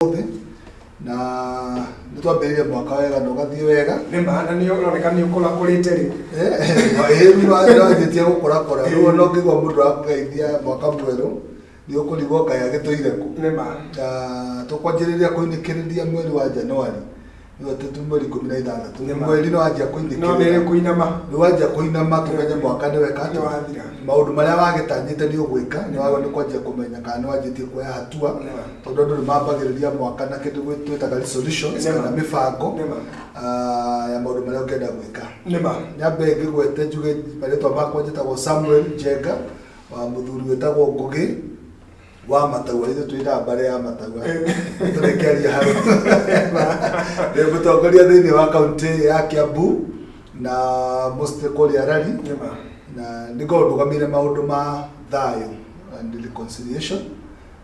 Ũmũthĩ na nĩ twambĩrĩirie mwaka wega na ũgathiĩ wega. Nĩ ma, na nĩ ũroneka nĩ ũkũrakũrĩte rĩu. Ĩĩ, rĩu wanjĩtie gũkũrakũra. Rĩu ona ũngĩigua mũndũ akũgeithia mwaka mwerũ nĩ ũkũrigwo Ngai agĩtũire kũ. Nĩ ma. Tũkwanjĩrĩria kũinĩkĩrĩria mweri wa Januari, nĩguo tũ mweri 16. Nĩ ma. Mweri nĩ wanjia No kũinĩkĩrĩria. nĩ kũinama. Nĩ wanjia kũinama tũmenye mwaka nĩ weka Nĩ atĩa. wathira. Maũndũ marĩa wagĩtanyĩte nĩ ũgwĩka, nĩ wagĩrĩirwo nĩ kwanjia kũmenya kana nĩ wanjĩtie kuoya hatua. Nĩ ma. Tondũ andũ nĩ mambagĩrĩria mwaka na kĩndũ twĩtaga resolutions Nĩ ma. kana mĩbango Nĩ ma. ya maũndũ marĩa ũngĩenda gwĩka. Nĩ ma. Nyambe ngĩgwete njuge marĩtwa makwa, njĩtagwo Samuel Njenga wa mũthuri wĩtagwo Ngũgĩ wa Mataua. Ithuĩ twĩtaga mbarĩ ya Mataua, tũrĩkĩaria hau. Ndĩ mũtongoria thĩinĩ wa kaunti ya Kiambu na mostly kũrĩa Rari. Nĩ ma. Na nĩngorwo ndũgamĩire maũndũ ma thayũ and reconciliation,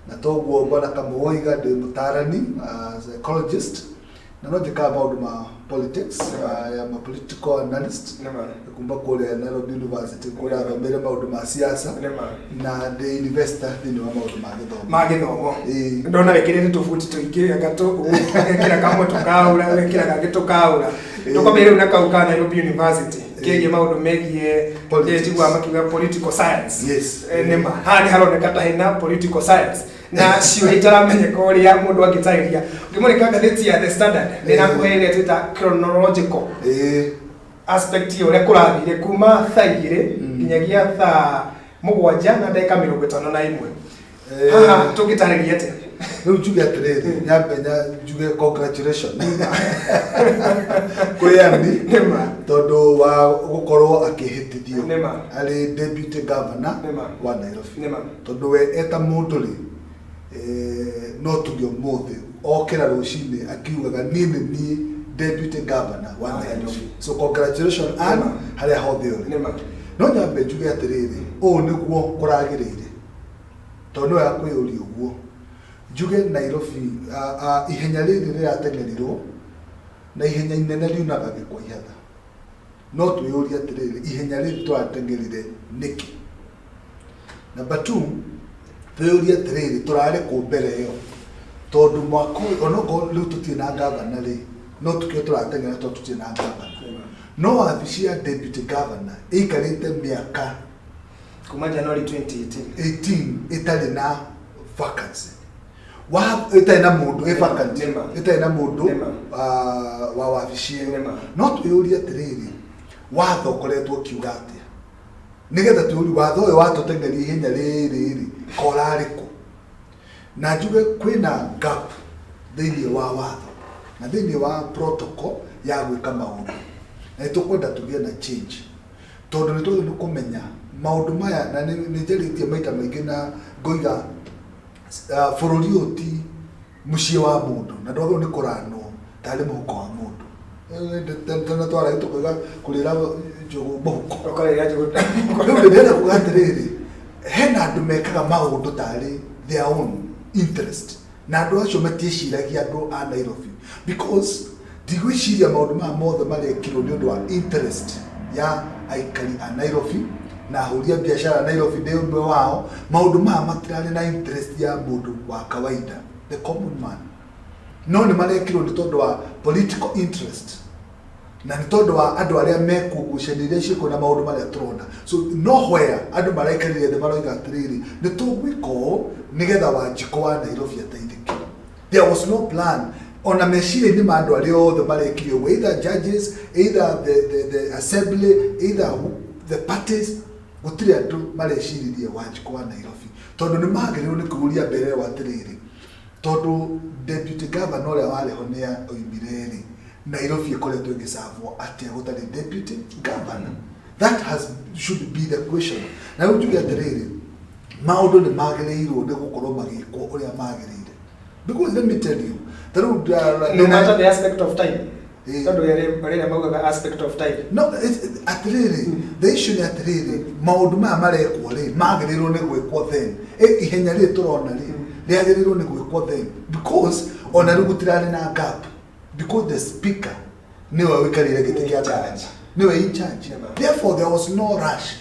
na toguo bwana Kamau oiga, ndĩ mũtarani, psychologist, na no njĩkaga maũndũ ma politics. I am a political analyst Nĩ ma. kuma kũrĩa Nairobi University, kũrĩa athomeire maũndũ ma siasa, Nĩ ma. na ndĩ investor thĩinĩ wa maũndũ ma gĩthomo. Ma gĩthomo. Ĩĩ. Ndona wĩkĩrĩte tũbuti tũingĩ, anga wekĩra kamwe tũkaũra, wekĩra kangĩ tũkaũra. Tũkwambia rĩu na kau ka Nairobi University kegiĩ maũndũ megiĩ Politics. njiguaga makiuga political science. Yes. Nĩ ma, haha nĩ haroneka ta hena political science na ciũria itaramenyeka ũrĩa mũndũ angĩtarĩria. Ũngĩmũrĩka ngathĩti ya The Standard nĩ ĩrakũhe ĩrĩa twĩta chronological aspect ya ũrĩa kũrathire kuma thaa 2 nginyagia thaa 7:51. Haha tũngĩtarĩria atĩa? Rĩu njuge atĩrĩrĩ, nyambe njuge congratulation kwĩ Ani Nĩ ma. tondũ wa gũkorwo akĩhĩtithio Nĩ ma. arĩ deputy governor Nĩ ma. wa Nairobi. Nĩ ma. Tondũ we eta mũndũ rĩ, no tuge ũmũthĩ okĩra rũcinĩ akiugaga niĩ nĩ niĩ deputy governor wa Nairobi. So congratulation, Ann, Nĩ ma. harĩa hothe ũrĩ. Nĩ ma. No nyambe njuge atĩrĩrĩ, ũũ nĩguo kũragĩrĩire, tondũ nĩwe akwĩyũria ũguo. Njuge Nairobi, ihenya rĩrĩ rĩrateng'erirwo na ihenya inene riunaga gĩkwa ihatha. No twĩyũrie atĩrĩrĩ, ihenya rĩrĩ tũrateng'erire nĩkĩ? Number two, twĩyũrie atĩrĩrĩ, tũrarĩ kũ mbere ĩyo? Tondũ mwaka ũyũ onokorwo rĩu tũtirĩ na gavana rĩ, no tũkĩo tũrateng'era tondũ tũtirĩ na gavana, no wabici ya deputy governor ĩikarĩte mĩaka kuma January 2018. 18 ĩtarĩ na vacancy wa ĩtarĩ na mũndũ ĩ vacant. Nĩma. Ĩtarĩ na mũndũ Nĩma. wa wabici ĩyo. Nĩma. No twĩyũrie atĩrĩrĩ, watho ũkoretwo ũkiuga atĩa, nĩgetha twĩyũrie watho ũyũ watũteng'eria ihenya rĩrĩ rĩ korarĩ kũ? Na njuge kwĩna gap thĩinĩ wa watho na thĩinĩ wa protocol ya gwĩka maũndũ, na nĩ tũkwenda tũgĩe na change, tondũ nĩ twagĩrĩirwo nĩ kũmenya maũndũ maya. Na nĩ njarĩtie maita maingĩ na ngoiga, bũrũri ũyũ ti mũciĩ wa mũndũ na ndwagĩrĩirwo nĩ kũranwo tarĩ mũhuko wa mũndũ. Tene twaragia tũkauga kũrĩra njũgũ mũhuko. Ũkarĩra njũgũ. Rĩu ndĩrenda kuga atĩrĩrĩ, hena andũ mekaga maũndũ tarĩ their own interest, na andũ acio matiĩciragia andũ a Nairobi, because ndigwĩciria maũndũ maya mothe marekirwo nĩ ũndũ wa interest ya aikari a Nairobi na ahũri a biacara a Nairobi. Ndĩ ũmwe wao. Maũndũ maya matirarĩ na interest ya mũndũ wa kawaida, the common man, no nĩ marekirwo nĩ tondũ wa political interest na nĩ tondũ wa andũ arĩa mekuo, ngucanio iria ciĩkuo na maũndũ marĩa tũrona. So no where andũ maraikarire thĩ maroiga atĩrĩrĩ, nĩ tũgwĩka ũũ nĩgetha Wanjikũ wa Nairobi ateithĩke. There was no plan ona meciria-inĩ ma andũ arĩa othe marekire ũguo, either judges, either the assembly, either the parties. Gũtirĩ andũ mareciririe Wanjikũ wa Nairobi, tondũ nĩ magĩrĩirwo nĩ kũũria mbere ĩyo atĩrĩrĩ, tondũ deputy governor ũrĩa warĩ ho nĩ oimire rĩ, Nairobi ĩkoretwo ĩgĩcavwo atĩa gũtarĩ deputy governor? That has should be the question. Na rĩu njuge atĩrĩrĩ, maũndũ nĩ magĩrĩirwo nĩ gũkorwo magĩkwo ũrĩa magĩrĩire, because let me tell you, ta rĩu No matter the aspect of time. Ĩĩ. Tondũ rĩrĩa maugaga aspect of time. No, atĩrĩrĩ, the issue nĩ atĩrĩrĩ, maũndũ maya marekwo rĩ, magĩrĩirwo nĩ gwĩkwo then. Ihenya rĩrĩ tũrona rĩ, rĩagĩrĩirwo nĩ gwĩkwo then, because ona rĩu gũtirarĩ na gap, because the speaker nĩwe ũikarĩire gĩtĩ kĩa In charge. governor, nĩwe in charge. Therefore there was no rush,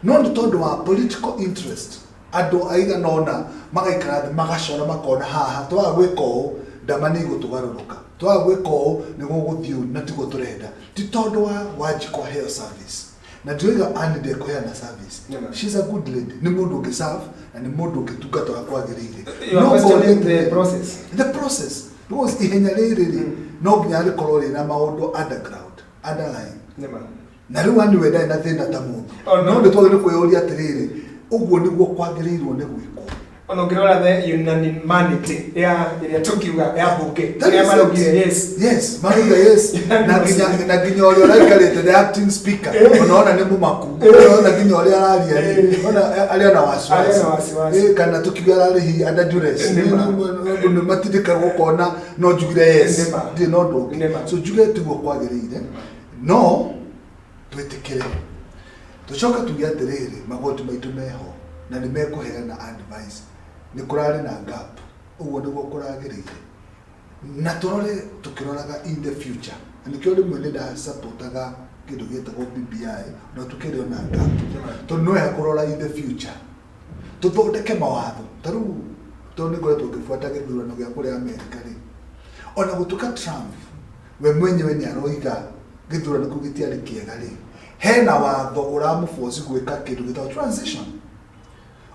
no nĩ tondũ wa political interest andũ aigana ũna magaikara thĩ, magacora, makona haha twaga gwĩka ũũ Ndama nĩ igũtũgarũrũka. Twaga gwĩka ũũ nĩ gũgũthiĩ ũũ na tiguo tũrenda. Ti tondũ wa Wanjikũ aheo service. Na ndiroiga Anne ndekũheana service. Nĩma. She's a good lady. Nĩ mũndũ ũngĩ serve na nĩ mũndũ ũngĩtungata ũrĩa kwagĩrĩire. You are No questioning ngoria the atĩrĩrĩ, process. The process. Because ihenya rĩrĩ rĩ, no nginya rĩkorwo rĩna maũndũ underground, underline. Nĩma. Na rĩu Anne we ndarĩ na thĩna ta mũndũ. Oh, no. No nĩ twagĩrĩirwo kwĩyũria atĩrĩrĩ, ũguo nĩguo kwagĩrĩirwo nĩ gwĩkwo. Ona ũngĩrora the unanimity ya ĩrĩa tũkiuga ya bunge That ĩrĩa is maraugire it. yes. Yes, marauga yes. Na nginya ũrĩa ũraikarĩte the acting speaker, ona ona nĩ mũmaku. Ona nginya ũrĩa araria rĩ, ona arĩ ona wasiwasi. Arĩ ona wasiwasi. Kana tũkiuga ararĩ hihi under duress. Nĩ ma. Nĩ matindĩkagwo ũkona no njugire yes. Nĩ ma. Ndirĩ na ũndũ ũngĩ. Nĩ ma. So njuge tiguo kwagĩrĩire. No twĩtĩkĩre. Tũcoke tuge atĩrĩrĩ, magoti maitũ meho na nĩ mekũheana advice. Nĩ kũrarĩ na gap. Ũguo nĩguo kũragĩrĩire. Na tũrore tũkĩroraga in the future. Na nĩkĩo rĩmwe nĩ ndasapotaga kĩndũ gĩtagwo BBI na tũkĩrĩ ona gap. Tondũ no wega kũrora in the future. Tũthondeke mawatho. Ta rĩu tondũ nĩ ngoretwo ngĩbuata gĩthurano gĩa kũrĩa Amerika rĩ. Ona gũtuĩka Trump we mwenyewe nĩ aroiga gĩthurano kĩu gĩtiarĩ kĩega rĩ, hena watho ũramũforce gwĩka kĩndũ gĩtagwo transition.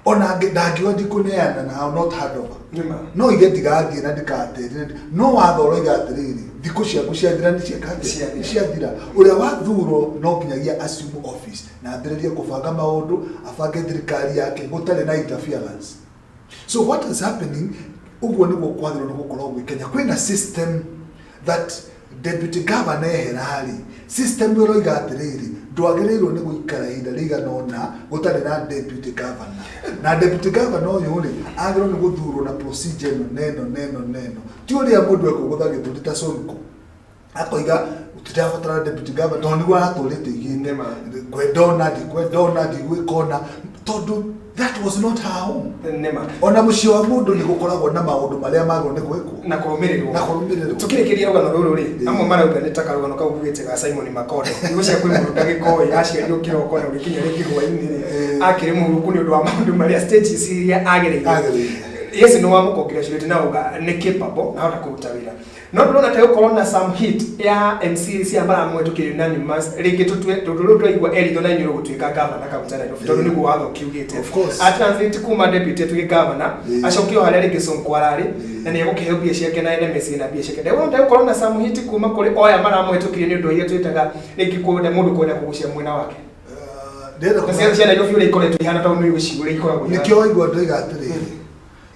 Ona ndangiuga ndikũneana na I'll not hand over. Nĩma. No ige ndigathiĩ na ndikaterie no watho ũroiga atĩrĩrĩ, thikũ ciaku ciathira nĩ cieka atĩa? Ciathira. Nĩ ciathira. Ũrĩa wathurwo no nginyagia assume office na ambĩrĩrie kũbanga maũndũ, abange thirikari yake gũtarĩ na interference. So what is happening, ũguo nĩguo kwagĩrĩirwo nĩ gũkorwo gwĩ Kenya. Kwĩna system that deputy governor ehera rĩ, system ĩroiga atĩrĩrĩ, ndwagĩrĩirwo nĩ gũikara ihinda rĩigana ũna gũtarĩ na deputy governor. Na deputy governor ũyũ rĩ, agĩrĩirwo nĩ gũthurwo na procedure ĩno na ĩno na ĩno na ĩno. Ti ũrĩa mũndũ ekũgũtha gĩthũri ta Sonko. Akoiga tũtirabatara deputy governor tondũ nĩguo aratũrĩte igĩte. Nĩma. Ngwenda ũna, ndikwenda ũna, ndigwĩka ũna. Tondũ that was not her home. Nĩma. Ona mũciĩ wa mũndũ nĩ gũkoragwo na maũndũ marĩa magĩrĩirwo nĩ gwĩkwo. Na kũrũmĩrĩrwo. Na kũrũmĩrĩrwo. Tukĩrĩkĩria rũgano rũrũ rĩ, amwe marauga nĩ ta karũgano kau ugĩte ga Simon Makondo. Nĩguo cia kwĩ mũndũ ndagĩkoĩ aciarirwo kĩroko na ũgĩkinya rĩngĩ hwaĩ-inĩ rĩ, akĩrĩ mũhurũku nĩ ũndũ wa maũndũ marĩa stages iria agereire. Agereire. Yes, nĩ wamũcongratulate na uga nĩ capable na ahota kũruta wĩra. No ndũrona ta gũkorwo na some hit ya MC cia maramũhetũkĩria unanimous rĩngĩ tũtue tondũ rĩu twaigua Eric na inyuĩ gũtuĩka governor kaunti ya Nairobi tondũ nĩguo watho ũkiugĩte. Of course. A translate kuma deputy atuĩke governor acoke o harĩa rĩngĩ Sonko ararĩ na nĩ egũkĩheo mbia ciake na NMS na mbia ciake. Ndĩrona ta gũkorwo na some hit kuma kũrĩ oya maramũhetũkirie nĩ ũndũ iria twĩtaga rĩngĩ kwenda mũndũ kwenda kũgucia mwena wake. Ndĩrenda Na ciana cia Nairobi ũrĩa ikoretwo ihana tondũ nĩ gũcigo ũrĩa ikoragwo ihana. Nĩkĩo waigua ndoiga atĩrĩrĩ,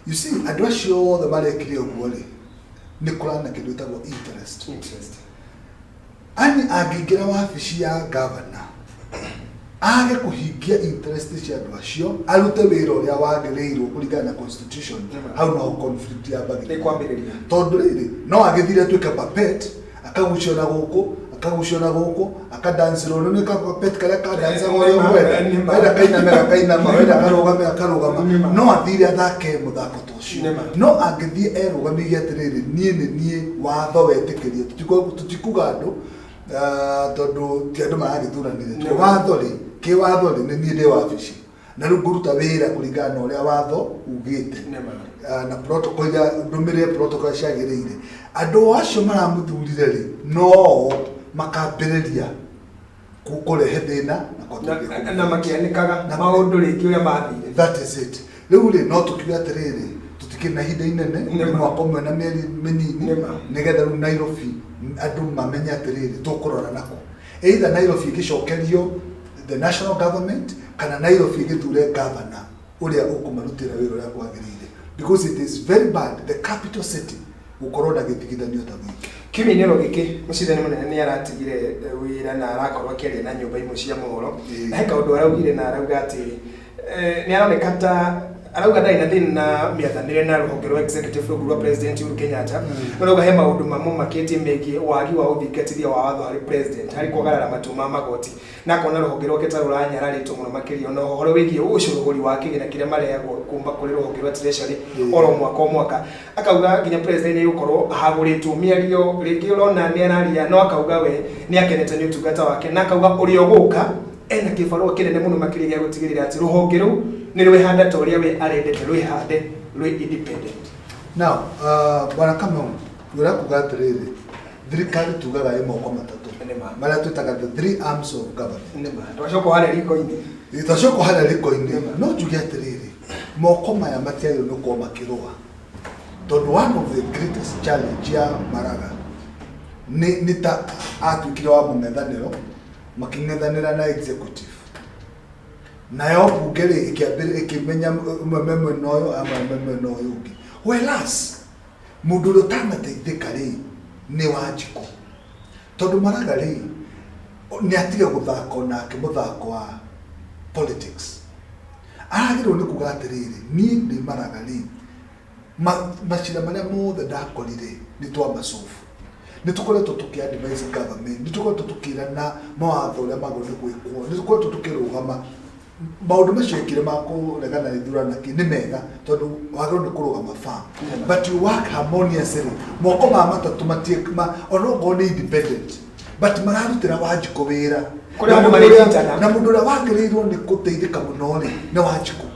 you see andũ acio othe marekire ũguo rĩ, nĩ kũrana kĩndũ gĩtagwo interest. Interest. Ani angĩingĩra wabici ya governor age kũhingia interest cia andũ acio, arute wĩra ũrĩa wagĩrĩirwo kũringana na constitution, hau noho conflict yambagĩrĩria. Nĩ kwambĩrĩria. Tondũ rĩrĩ, no agĩthire atuĩke puppet, akagucio na gũkũ, akagucio na gũkũ, akadancĩrwo nĩ ka puppet karĩa kadancaga ũrĩa ũkwenda. Nĩma. Wenda kainame gakainama, wenda karũgame akarũgama. Nĩma. No athire athake mũthako ta ũcio. Nĩma. No angĩthiĩ erũgamirie atĩrĩrĩ, niĩ nĩ niĩ watho wetĩkĩrie, tũtikuga andũ, tondũ ti andũ maragĩthuranire. Nĩma. Watho rĩ, kĩwatho rĩ, nĩ niĩ ndĩ wabici. Na rĩu ngũruta wĩra kũringana na ũrĩa watho ugĩte. Nĩma. Na protocol iria ndũmĩrĩre protocol ciagĩrĩire. Andũ acio maramũthurire rĩ, no makambĩrĩria kũrehe thĩna na kwambĩrĩria Na makĩanĩkaga Na- maũndũ rĩngĩ ũrĩa mathire. That is it. Rĩu rĩ, no tũkiuge atĩrĩrĩ, tũtikĩrĩ na ihinda inene, Nĩma. nĩ mwaka ũmwe na mĩeri mĩnini, Nĩma. nĩgetha rĩu Nairobi andũ mamenye atĩrĩrĩ, tũkũrora nako. Either Nairobi ĩgĩcokerio the national government, kana Nairobi ĩgĩthure governor ũrĩa ũkũmarutĩra wĩra ũrĩa kwagĩrĩire. Because it is very bad, the capital city gũkorwo na gĩtigithanio ta gĩkĩ. Kiumia-inĩ oro gĩkĩ mũcirithania mũnene nĩ aratigire wĩra na arakorwo akĩaria na nyũmba imwe cia mohoro. Na he kaũndũ araugire na arauga atĩ nĩ aroneka ta arauga ndarĩ na thĩna na mĩathanĩre na rũhonge rwa executive rungu rwa president Uhuru Kenyatta. No arauga he maũndũ mamũmakĩtie megiĩ wagi wa ũthingatithia wa watho harĩ president harĩ kwagarara matua ma magoti na akona rũhonge rwake ta rũranyararĩtwo mũno makĩria ona ũhoro wĩgiĩ ũcũrũhũri wa kĩgĩna kĩrĩa marehagwo kuma kũrĩ rũhonge rwa treasury oro mwaka o mwaka. Akauga nginya president nĩ egũkorwo ahagũrĩtwo mĩario rĩngĩ ũrona nĩ araria no akauga we nĩ akenete nĩ ũtungata wake na akauga ũrĩa ũgũka ena kĩbarũa kĩnene mũno makĩria gĩa gũtigĩrĩra atĩ rũhonge rũu nĩ rwĩhanda ta ũrĩa we arendete rwĩhande rwĩ independent. Now, Bwana Kamau, Ũrĩa kuga atĩrĩrĩ, thirikari tugaga ĩ moko matatũ Nĩma. marĩa twĩtaga the three arms of government. Nĩma twacoka harĩa riko-inĩ. Twacoka harĩa riko-inĩ, no njuge atĩrĩrĩ, moko maya matiagĩrĩirwo nĩ gũkorwo makĩrũa, tondũ one of the greatest challenge ya Maraga nĩ ta atuĩkire wa mũng'ethanĩro, makĩng'ethanĩra na executive, nayo bunge rĩ ĩkĩambĩrĩria ĩkĩmenya ũmwe me mwena ũyũ, amwe me mwena ũyũ ũngĩ. Whereas mũndũ ũrĩa ũtanateithĩka rĩ nĩ Wanjikũ, tondũ Maraga rĩ nĩ atige gũthaka nake mũthako wa politics. Aragĩrĩirwo nĩ kuga atĩrĩrĩ, niĩ ndĩ Maraga rĩ, macira marĩa mothe ndakorire nĩ twamacobu, nĩ tũkoretwo tũkĩ advise government, nĩ tũkoretwo tũkĩrana mawatho ũrĩa magĩrĩirwo nĩ gwĩkwo, nĩ tũkoretwo tũkĩrũgama maũndũ macio ekire ma kũregana na ithurano kĩ nĩ mega, tondũ wagĩrĩirwo nĩ kũrũgama firm, but you work harmoniously. Moko ma matatũ matie ma ona okorwo nĩ independent, but mararutĩra Wanjikũ wĩra. Kũrĩa Na andũ mũndũ marĩnyitana. Na mũndũ ũrĩa wagĩrĩirwo nĩ gũteithĩka mũno rĩ nĩ Wanjikũ.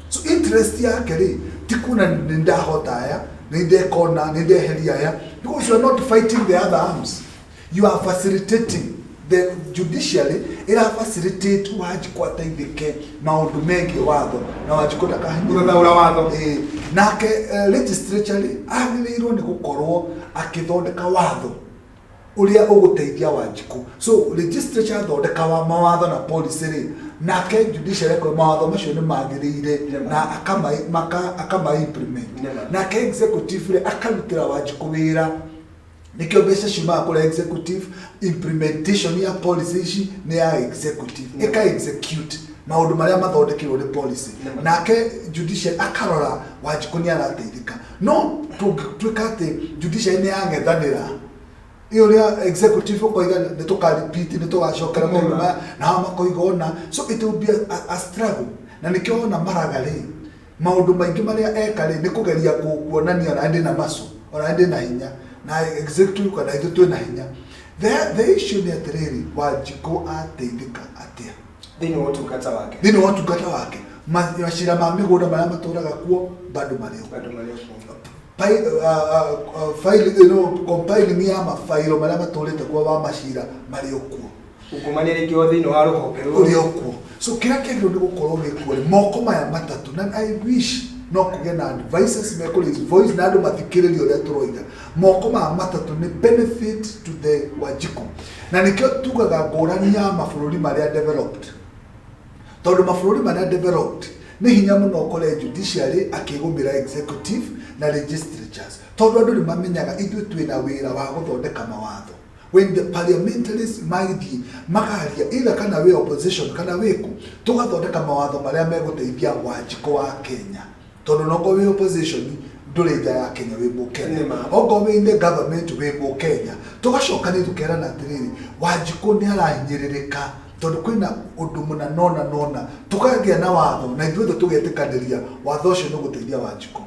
So interest yake rĩ ti kuona nĩ ndahota aya, nĩ ndekona, nĩ ndeheria aya, because you are not fighting the other arms, you are facilitating. The judiciary ĩra facilitate Wanjikũ ateithĩke maũndũ megiĩ watho na Wanjikũ ndakahinyĩrĩrio. Gũthathaũra watho. Ĩĩ. Nake legislature rĩ agĩrĩirwo nĩ gũkorwo akĩthondeka watho ũrĩa ũgũteithia Wanjikũ. So legislature athondeka wa mawatho na policy rĩ, nake judiciary akorwo mawatho macio nĩ magĩrĩire na akama implement. Nake executive rĩ akarutĩra Wanjikũ wĩra, nĩkĩo mbeca ciumaga kũrĩa executive. Implementation ya policy ici nĩ ya executive, ĩka execute maũndũ marĩa mathondekirwo nĩ policy. Nake judiciary akarora Wanjikũ nĩ arateithĩka. No tũngĩtuĩka atĩ judiciary nĩ yang'ethanĩra ĩ ũrĩa executive ũkoiga nĩ tũka repeat, nĩ tũgacokera maũndũ maya, na hao makoiga ona, so it will be a struggle. Na nĩkĩo wona Maraga rĩ, maũndũ maingĩ marĩa eka rĩ nĩ kũgeria kuonania ona ndĩ na maco, ona ndĩ na hinya, na executive kana ithuĩ twĩ na hinya. The issue nĩ atĩrĩrĩ, Wanjikũ ateithĩka atĩa thĩinĩ wa ũtungata wake? Thĩinĩ wa ũtungata wake, macira ma mĩgũnda marĩa matũraga kuo bado marĩ o. Bado marĩ o kuo. File, you know, compiling ya mafailo marĩa matũrĩte kuo wa macira marĩ o kuo. Ungumania rĩngĩ o thĩinĩ wa rũhonge rũrũ. Ũrĩ o kuo. So kĩrĩa kĩagĩrĩirwo nĩ gũkorwo gĩkuo rĩ, moko maya matatũ, na I wish no kũgĩe na advisors mekũ raise voice na andũ mathikĩrĩrie ũrĩa tũroiga. Moko maya matatũ nĩ benefit to the Wanjikũ, na nĩkĩo tugaga ngũrani ya mabũrũri marĩa developed, tondũ mabũrũri marĩa developed nĩ hinya mũno ũkore judiciary akĩgũmĩra executive na legislatures, tondũ andũ nĩ mamenyaga ithuĩ twĩna wĩra wa gũthondeka mawatho. When the parliamentaries magĩthiĩ makaria, either kana wĩ opposition kana wĩkũ, tũgathondeka mawatho marĩa megũteithia Wanjikũ wa Kenya, tondũ nokorwo wĩ opposition ndũrĩ nja ya Kenya, wĩ mũkenya. Okorwo wĩ in the government wĩ mũkenya. Tũgacokanĩria tũkerana atĩrĩrĩ, Wanjikũ nĩ arahinyĩrĩrĩka tondũ kwĩna ũndũ mũna nona nona, tũkagĩa na watho na ithuothe tũgetĩkanĩria watho ũcio nĩ ũgũteithia Wanjikũ.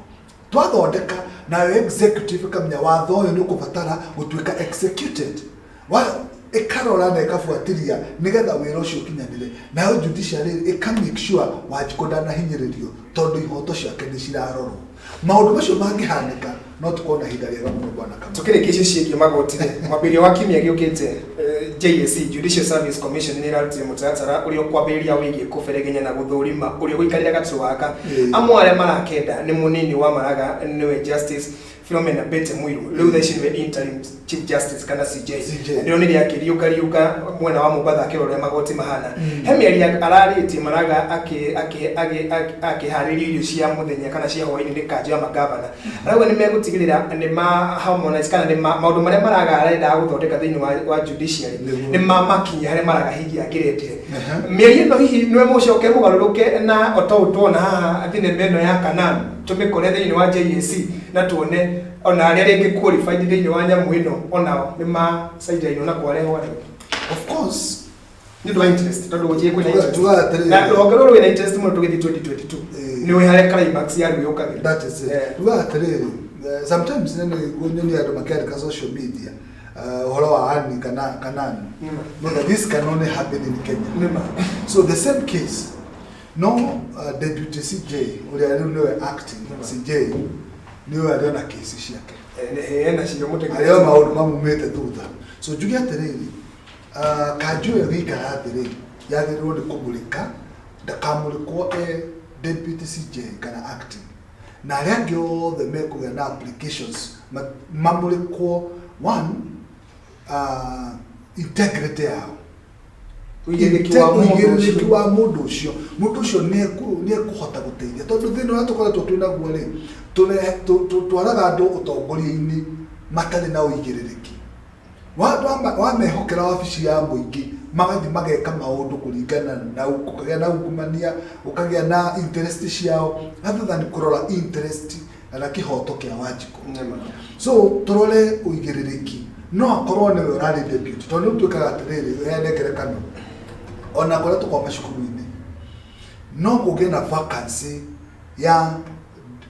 Twathondeka, nayo executive ĩkamenya watho ũyũ nĩ ũkũbatara gũtuĩka executed, ĩkarora na ĩkabuatĩria nĩgetha wĩra ũcio ũkinyanĩre. Nayo judiciary ĩka make sure Wanjikũ ndanahinyĩrĩrio tondũ ihoto ciake nĩ cirarorwo. Maũndũ macio mangĩhanĩka, no tũkorwo na ihinda rĩega mũno, bwana Kamau. Tukĩrĩkia icio ciĩgiĩ magoti rĩ, mwambĩrĩrio wa kiumia gĩũkĩte, JSC, Judicial Service Commission, nĩ ĩrarutire mũtaratara ũrĩa ũkwambĩrĩria wĩgiĩ kũberegenya na gũthũrima ũrĩa ũgũikarĩra gaturwa gaka. Amwe arĩa marakenda nĩ mũnini wa Maraga, nĩwe Justice Philomena Bete Muiru, rĩu thaa ici nĩwe interim Chief Justice kana CJ. CJ. Ndĩronire akĩriũngariũnga mwena wa Mombatha akĩrora ũrĩa magoti mahana. He mĩario ararĩtie Maraga akĩharĩria irio cia mũthenya kana cia hwaĩ-inĩ nĩ kanjũ ya magavana. Arauga nĩ megũtigĩrĩra nĩ ma harmonize kana nĩ maũndũ marĩa Maraga arendaga gũthondeka thĩinĩ wa judiciary nĩ mamakinyia harĩa Maraga hihi angĩrendire. Mĩario ĩno hihi nĩwe mũcoke mũgarũrũke na o ta ũũ tuona haha thinema ĩno ya Kanan, tũmĩkore thĩinĩ wa JSC na tuone ona arĩa rĩngĩ qualified thĩinĩ wa nyamũ ĩno onao nĩ ma sideline na kwarehwo andũ? Of course. Nĩ ũndũ wa interest, tondũ gũtirĩ kwĩna interest. Tugaga atĩrĩrĩ. Na rũhonge rũrũ rwĩna interest mũno tũgĩthiĩ 2022. Nĩ ũĩ harĩa climax ya ruo yũkagĩra. That is it. Tugaga atĩrĩrĩ, sometimes nĩ nyoni andũ makĩandĩka social media ũhoro wa Annie kana Kanan. No, that this can only happen in Kenya. Nĩma. So the same case, no deputy CJ ũrĩa rĩu nĩwe acting CJ, nĩwe arĩ ona kesi ciake. Hena cio mũteng'eri. Arĩa maũndũ mamumĩte thutha. So njuge atĩrĩrĩ, kanjũ ĩyo ĩgĩikara thĩ rĩ, yagĩrĩirwo nĩ kũmũrĩka, ndakamũrĩkwo e deputy CJ kana acting. Na arĩa angĩ othe mekũgĩa na applications mamũrĩkwo one, integrity yao. Ũigĩrĩrĩki wa mũndũ Ũigĩrĩrĩki ũcio. Wa mũndũ ũcio. Mũndũ ũcio nĩ ekũhota gũteithia, tondũ thĩna ũrĩa tũkoretwo twĩ naguo rĩ, twaraga andũ ũtongoria-inĩ matarĩ na ũigĩrĩrĩki. Wamehokera wabici ya mũingĩ, magathiĩ mageka maũndũ kũringana na gũkagĩa na ungumania, gũkagĩa na interest ciao rather than kũrora interest kana kĩhoto kĩa Wanjikũ. So tũrore ũigĩrĩrĩki. No akorwo nĩwe ũrarĩ deputy, tondũ nĩ ũtuĩkaga atĩrĩrĩ, heane ngerekano, ona kũrĩa tũkoragwo macukuru-inĩ, no kũgĩe na vacancy ya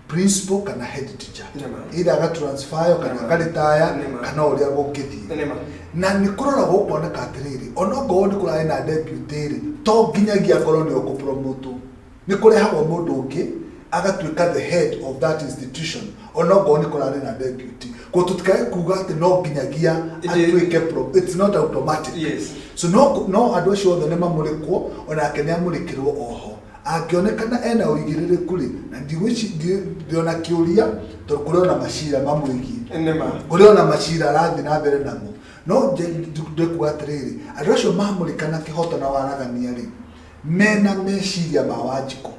principal kana head teacher, either agatransfer kana akaritaya kana ũrĩa gũngĩthiĩ. Na nĩ kũroragwo gũkoneka atĩrĩrĩ, onokorwo nĩ kũrarĩ na deputy rĩ, to nginyagia akorwo nĩ ũkũpromotwo, nĩ kũrehagwo mũndũ ũngĩ agatuĩka the head of that institution onokorwo nĩ kũrarĩ na deputy. Koguo tũtikae kuga atĩ no nginyagia atuĩke it's not automatic. So no andũ acio othe nĩ mamũrĩkwo, onake nĩ amũrĩkĩrwo oho angĩonekana ena ũigĩrĩrĩku rĩ. Na ndĩona kĩũria, tondũ kũrĩ ona macira mamwĩgiĩ, kũrĩ ona macira arathiĩ na mbere namo. No ndĩkuga atĩrĩrĩ, andũ acio mamũrĩkana kĩhoto na waragania rĩ, mena meciria ma Wanjikũ,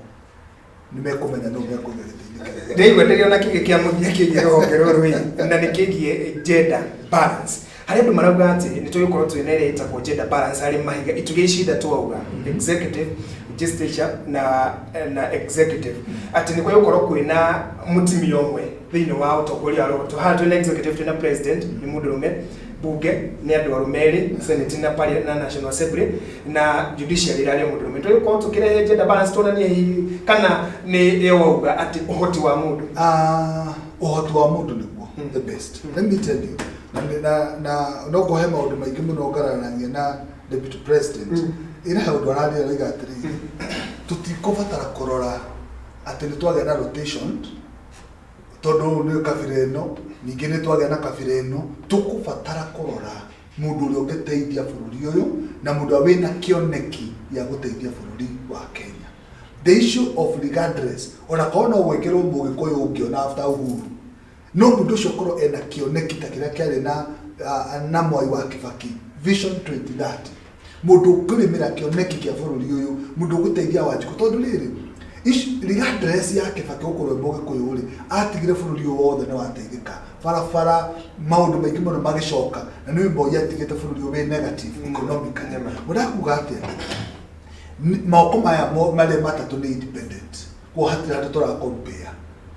nĩ mekũmenya nũ mekũiga gĩtĩ-inĩ kĩu. Ndĩraigua ndĩrĩ ona kĩngĩ kĩa mũthia kĩgiĩ rũhonge rũrũ ĩ, na nĩ kĩgiĩ gender balance, harĩa andũ marauga atĩ nĩ tũgĩkorwo twĩna ĩrĩa ĩtagwo gender balance harĩ mahiga itugĩ ici ithatũ auga, executive, legislature na executive, atĩ nĩ kwagĩkorwo kwĩna mũtumia ũmwe thĩinĩ wa ũtongoria wa rũhonge. Haha twĩna executive, twĩna president nĩ mũndũrũme, bunge nĩ andũ arũme erĩ, senate na national assembly, na judiciary ĩrarĩ mũndũrũme. Tũgĩkorwo tũkĩrehe gender balance tuonanie hihi kana nĩ ĩyo wauga atĩ ũhoti wa mũndũ? Ũhoti wa mũndũ nĩguo the best. Let me tell you, na no ngũhe maũndũ maingĩ mũno ngararanagia na deputy president. Ĩra he ũndũ araria, arauga atĩrĩrĩ, tũtikũbatara kũrora atĩ nĩ twagĩa na rotation, tondũ nĩ kabira ĩno, ningĩ nĩ twagĩa na kabira ĩno. Tũkũbatara kũrora mũndũ ũrĩa ũngĩteithia bũrũri ũyũ na mũndũ ũrĩa wĩna kĩoneki gĩa gũteithia bũrũri wa Kenya. The issue of regardless, ona korwo no gwĩkĩrwo mũgĩkũyũ ũngĩ ona after Uhuru, no mũndũ ũcio korwo ena kĩoneki ta kĩrĩa kĩarĩ na Mwai wa Kibaki, Vision 2030, mũndũ ũkũrĩmĩra kĩoneki kĩa bũrũri ũyũ, mũndũ ũgũteithia Wanjikũ, tondũ rĩrĩ, regardless ya Kibaki gũkorwo e mũgĩkũyũ rĩ, atigire bũrũri ũyũ wothe nĩ wateithĩka, barabara, maũndũ maingĩ mũno magĩcoka, na nĩ Moi atigĩte bũrũri ũyũ wĩ negative economically. Mũrakuga atĩa? Moko maya marĩa matatũ nĩ independent, koguo hatirĩ handũ tũra compare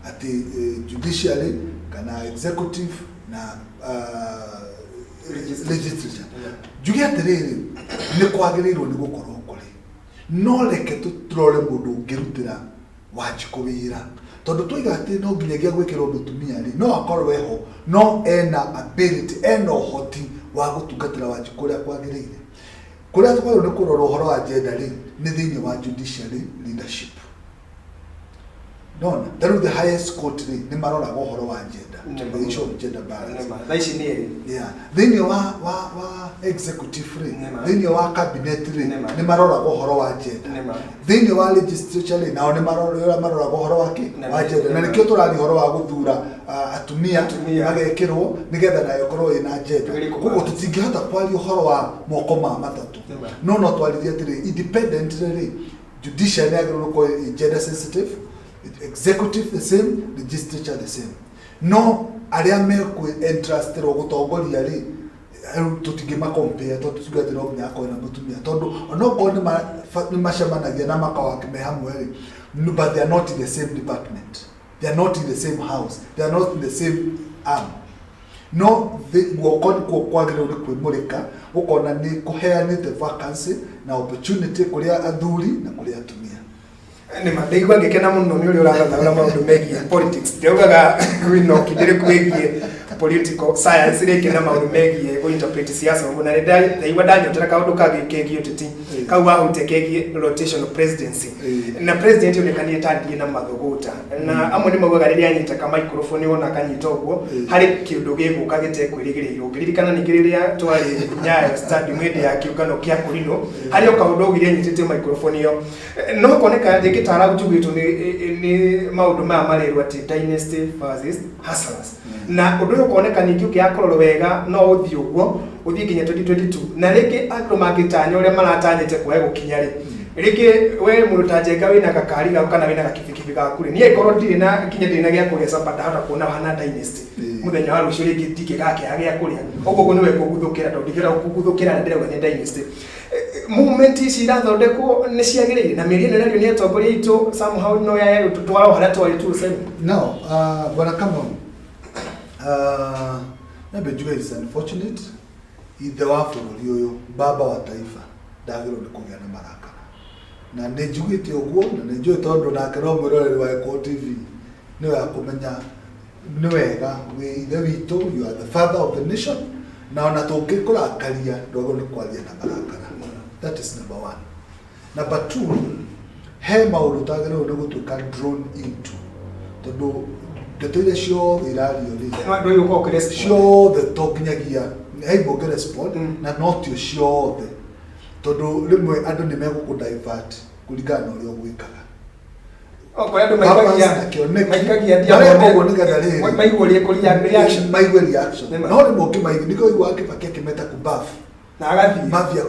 atĩ judiciary kana executive na legislature. Njuge atĩrĩrĩ, nĩ kwagĩrĩirwo nĩ gũkorwo kũrĩ, no reke tũrore mũndũ ũngĩrutĩra Wanjikũ wĩra, tondũ twaiga atĩ no nginyagia gwĩkĩrwo mũtumia rĩ, no akorwo eho, no ena ability, ena ũhoti wa gũtungatĩra Wanjikũ ũrĩa kwagĩrĩire. Kũrĩa tũkwagĩrĩirwo nĩ kũrora ũhoro wa gender rĩ, nĩ thĩinĩ wa judiciary leadership. Nona ta rĩu the highest court rĩ, nĩ maroraga ũhoro wa gender, the issue of gender balance. Thaa ici nĩ ĩrĩ. Yeah. Thĩinĩ wa executive rĩ, thĩinĩ wa cabinet rĩ, nĩ maroraga ũhoro wa gender. Thĩinĩ wa legislature rĩ, nao nĩ maroraga ũhoro wa kĩ wa gender, na nĩkĩo tũraria ũhoro wa gũthura atumia magekĩrwo nĩgetha nayo ĩkorwo ĩna gender. Koguo tũtingĩhota kwaria ũhoro wa moko ma matatũ, no twaririe atĩrĩ, independent rĩ, judiciary nĩ yagĩrĩirwo gũkorwo ĩ gender sensitive, executive the same, legislature the same. No arĩa mekwĩ entrustirwo gũtongoria rĩ, rĩu tũtingĩma compare, tondũ tuge atĩ no nginya akorwo na mũtumia, tondũ onokorwo nĩ macemanagia na makawaki me hamwe rĩ, but they are not in the same department, they are not in the same house, they are not in the same arm. No guoko nĩkuo kwagĩrĩirwo nĩ kwĩmũrĩka gũkona nĩ kũheanĩte vacancy na opportunity kũrĩ athuri na kũrĩ atumia. Nĩ ma ndaigua ngĩkena mũno nĩ ũrĩa ũrathathaũra maũndũ megiĩ politics. Ndĩraugaga wĩna ũkindĩrĩku wĩgiĩ Political science rĩngĩ na maũndũ megiĩ gũ-interpret siasa ũguo, na nĩ ndaigua ndanyotera kaũndũ kangĩ kegiĩ ũteti kau wahutia kegiĩ rotational presidency. Na president onekanire ta ndiĩ na mathũgũta, na amwe nĩ maugaga rĩrĩa anyita ka microphone, wona akanyita ũguo, harĩ kĩũndũ gĩgũka gĩtekwĩrĩgĩrĩirwo. Ngĩririkana ningĩ rĩrĩa twarĩ Nyayo Stadium hĩndĩ ya kĩũngano kĩa Kũrinũ, harĩ o kaũndũ augire anyitĩte microphone ĩyo. No koneka rĩngĩ ta njugĩtwo nĩ maũndũ maya marerwo atĩ dynasty versus hustlers, na ũndũ ũyũ ũkoneka ningĩ ũngĩaga kũrorwo wega no ũthiĩ ũguo ũthiĩ nginya 2022, na rĩngĩ andũ mangĩtanya ũrĩa maratanyĩte kwae gũkinya rĩ, rĩngĩ we mũndũ ta Njenga wĩna gakari gaku kana wĩna gakibikibi gaku rĩ, niĩ angĩkorwo ndirĩ na nginya ndirĩ na gĩa kũrĩa capa, ndahota kuona hana dynasty. Mũthenya wa rũciũ rĩngĩ ndingĩgakĩaga gĩa kũrĩa ũguo, ũguo nĩwe kũguthũkĩra, tondũ ndingĩhota kũguthũkĩra na ndĩrauga nĩ dynasty. Movement ici irathondekwo nĩ ciagĩrĩire na mĩario ĩno ĩrario nĩ atongoria aitũ somehow no yae gũtũtwara o harĩa twarĩ 27? Now, Bwana Kamau, nyambe njuge it's unfortunate ithe wa bũrũri ũyũ, baba wa taifa, ndagĩrĩirwo nĩ kũgĩa na marakara, na nĩ njugĩte ũguo na nĩ njũĩ tondũ nake no mwĩroreri wa Gĩkũyũ TV nĩwe akũmenya nĩ wega. Wĩ ithe witũ, you are the father of the nation, na ona tũngĩkũrakaria ndwagĩrĩirwo nĩ kwaria na marakara. That is number one. Number two, he maũndũ ũtagĩrĩirwo nĩ gũtuĩka drawn into, tondũ ndeto iria ciothe irario rĩ, No andũ ũyũ ũkorwo ũkĩrespond. Ciothe to nginyagia he imwe ũngĩrespond, na no tio ciothe, tondũ rĩmwe andũ nĩ megũkũ divert kũringana na ũrĩa ũgwĩkaga. Okorwo andũ Purpose maikagia na kĩoneki. Maikagia ndia. Mareka ũguo nĩgetha rĩrĩ maigua ũrĩa reaction. Maigue reaction. Nĩma. No rĩmwe ũngĩmaigua nĩkĩo ũiguaga Kĩbaki akĩmeta kubafu na agathiĩ mafia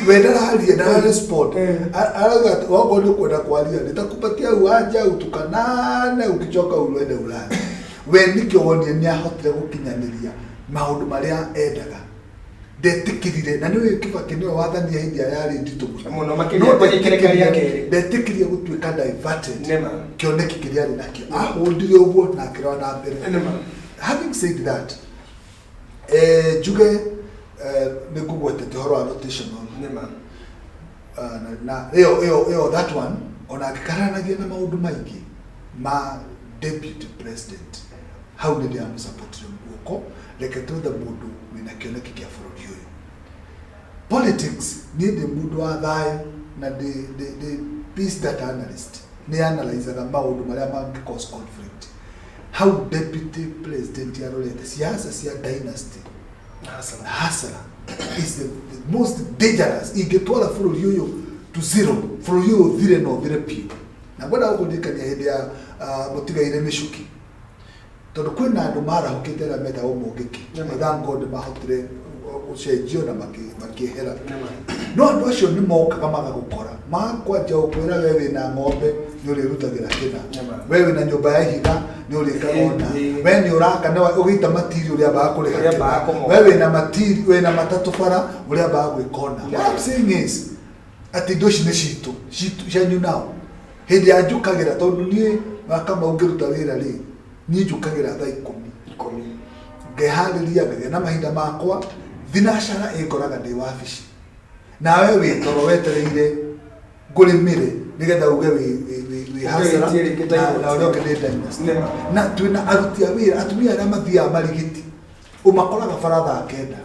we ndararia, ndararespond. Arauga atĩ wakorwo nĩ ũkwenda kwaria nitakupatia uwanja utukanane, ukichoka uende ulale. We nĩkĩo wonire nĩ ahotire gũkinyanĩria maũndũ marĩa endaga, ndetĩkĩrire, na nĩũĩ Kĩbaki nĩwe wathania hĩndĩ ĩrĩa yarĩ nditũ mũno. Mũno makĩria No kwenye ikereka rĩa kerĩ. Ndetĩkĩrire gũtuĩka diverted. Kĩoneki kĩrĩa arĩ nakĩo ahũndire ũguo na akĩrora na mbere. Having said that, njuge nĩ ngũgwetete ũhoro wa rotational. Na ĩyo that one, ona angĩkararanagia na maũndũ maingĩ ma deputy president, hau nĩ ndĩramũsupportire guoko. Reke twethe mũndũ wĩna kĩoneki kĩa bũrũri ũyũ. Politics, niĩ ndĩ mũndũ wa thayũ na ndĩ peace data analyst, nĩ analyzaga maũndũ marĩa mangĩ cause conflict. Hau deputy president arorete siasa cia dynasty na hasara is the most dangerous, ingĩtwara bũrũri ũyũ to zero, bũrũri ũyũ ũthire na ũthire biũ. Na ngwenda gũkũririkania hĩndĩ ya mũtigaire Mĩcuki, tondũ kwĩna andũ marahũkĩte arĩa metagwo Mũngĩkĩ. Thank God mahotire gũcenjio na makĩehera. No andũ acio nĩ mokaga magagũkora, makwanja gũkwĩra we wĩna ng'ombe nĩ ũrĩrutagĩra kĩna, we wĩna nyũmba ya ihiga nĩ ũrĩkaga ũna, we nĩ ũraka na ũgĩita matiri ũrĩambaga kũrĩha Ũrĩambaga kĩna, kũmoka. We wĩna matiri, wĩna matatũ bara ũrĩambaga gwĩka ũna. What I'm saying is atĩ indo ici nĩ citũ, citũ cianyu nao hĩndĩ ya njũkagĩra, tondũ niĩ Wakamau ngĩruta wĩra rĩ, niĩ njũkagĩra thaa 10. 10. Ngeharĩria, ngagĩa na mahinda makwa, thinacara ĩngoraga ndĩ wabici, nawe wĩ toro wetereire ngũrĩmĩre nĩgetha uge wĩ hasara. Ũngĩgĩtie rĩngĩ ta na ũrĩa ũngĩ nĩ dynasty. Na twĩna aruti a wĩra, atumia arĩa mathiaga marigiti, ũmakoraga bara thaa 9,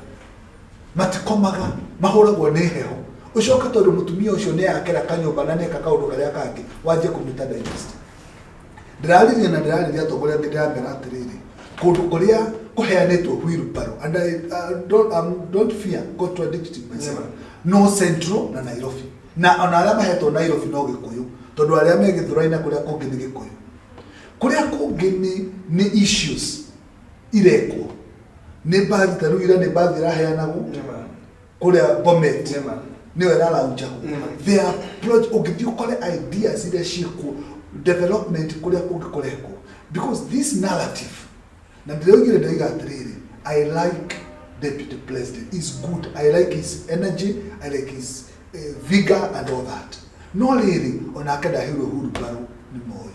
matikomaga, mahũragwo nĩ heho. Ũcoke tondũ mũtumia ũcio nĩ akĩra kanyũmba na nĩeka kaũndũ karĩa kangĩ, wanjie kũmĩta dynasty. Ndĩrarĩria na ndĩrarĩria atongoria angĩ, ndĩramera atĩrĩrĩ, kũndũ kũrĩa kũheanĩtwo wheelbarrow, and I don't fear contradicting myself, no Central na Nairobi, na ona arĩa mahetwo Nairobi no Gĩkũyũ, tondũ arĩa me Gĩthũrai na kũrĩa kũngĩ nĩ Gĩkũyũ, kũrĩa kũngĩ nĩ issues irekwo nĩ mbathi. Ta rĩu ira nĩ mbathi iraheanagwo kũrĩa Bomet, nĩyo ĩraraunjagwo. There are ũngĩthiĩ ũkore ideas iria ciĩkuo, development kũrĩa kũngĩ kũrekwo, because this narrative, na ndĩroigire, ndĩroiga atĩrĩrĩ, I like deputy president, is good, I like his energy, I like his vigor and all that, no rĩrĩ, onake ndaheirwo hurumbarũ nĩ Moi,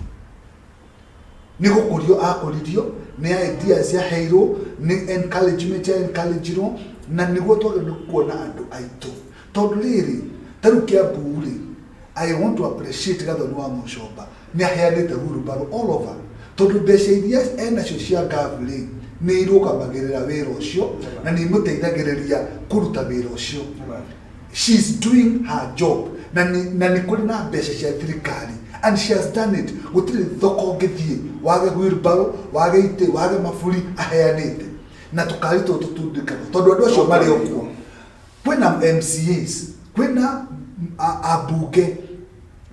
nĩ gũkũrio akũririo, nĩ ideas yaheirwo, nĩ encouragement ya encourageirwo, na nĩguo twagĩrĩirwo nĩ kuona andũ aitũ, tondũ rĩrĩ, ta rĩu Kiambu rĩ, I want to appreciate Gathoni wa Mũcomba, nĩ aheanĩte hurumbarũ all over, tondũ mbeca iria enacio cia ngavu rĩ, Nĩ irũgamagĩrĩra wĩra ũcio na nĩ imũteithagĩrĩria kũruta wĩra ũcio. She's doing her job na nĩ kũrĩ na mbeca cia thirikari and she has done it. Gũtirĩ thoko ũngĩthiĩ wage wheelbarrow, wage itĩ, wage maburi aheanĩte na tũkari tũtũ tũtundĩkaga tondũ andũ acio marĩ o kuo. Kwĩna MCAs, kwĩna ambunge,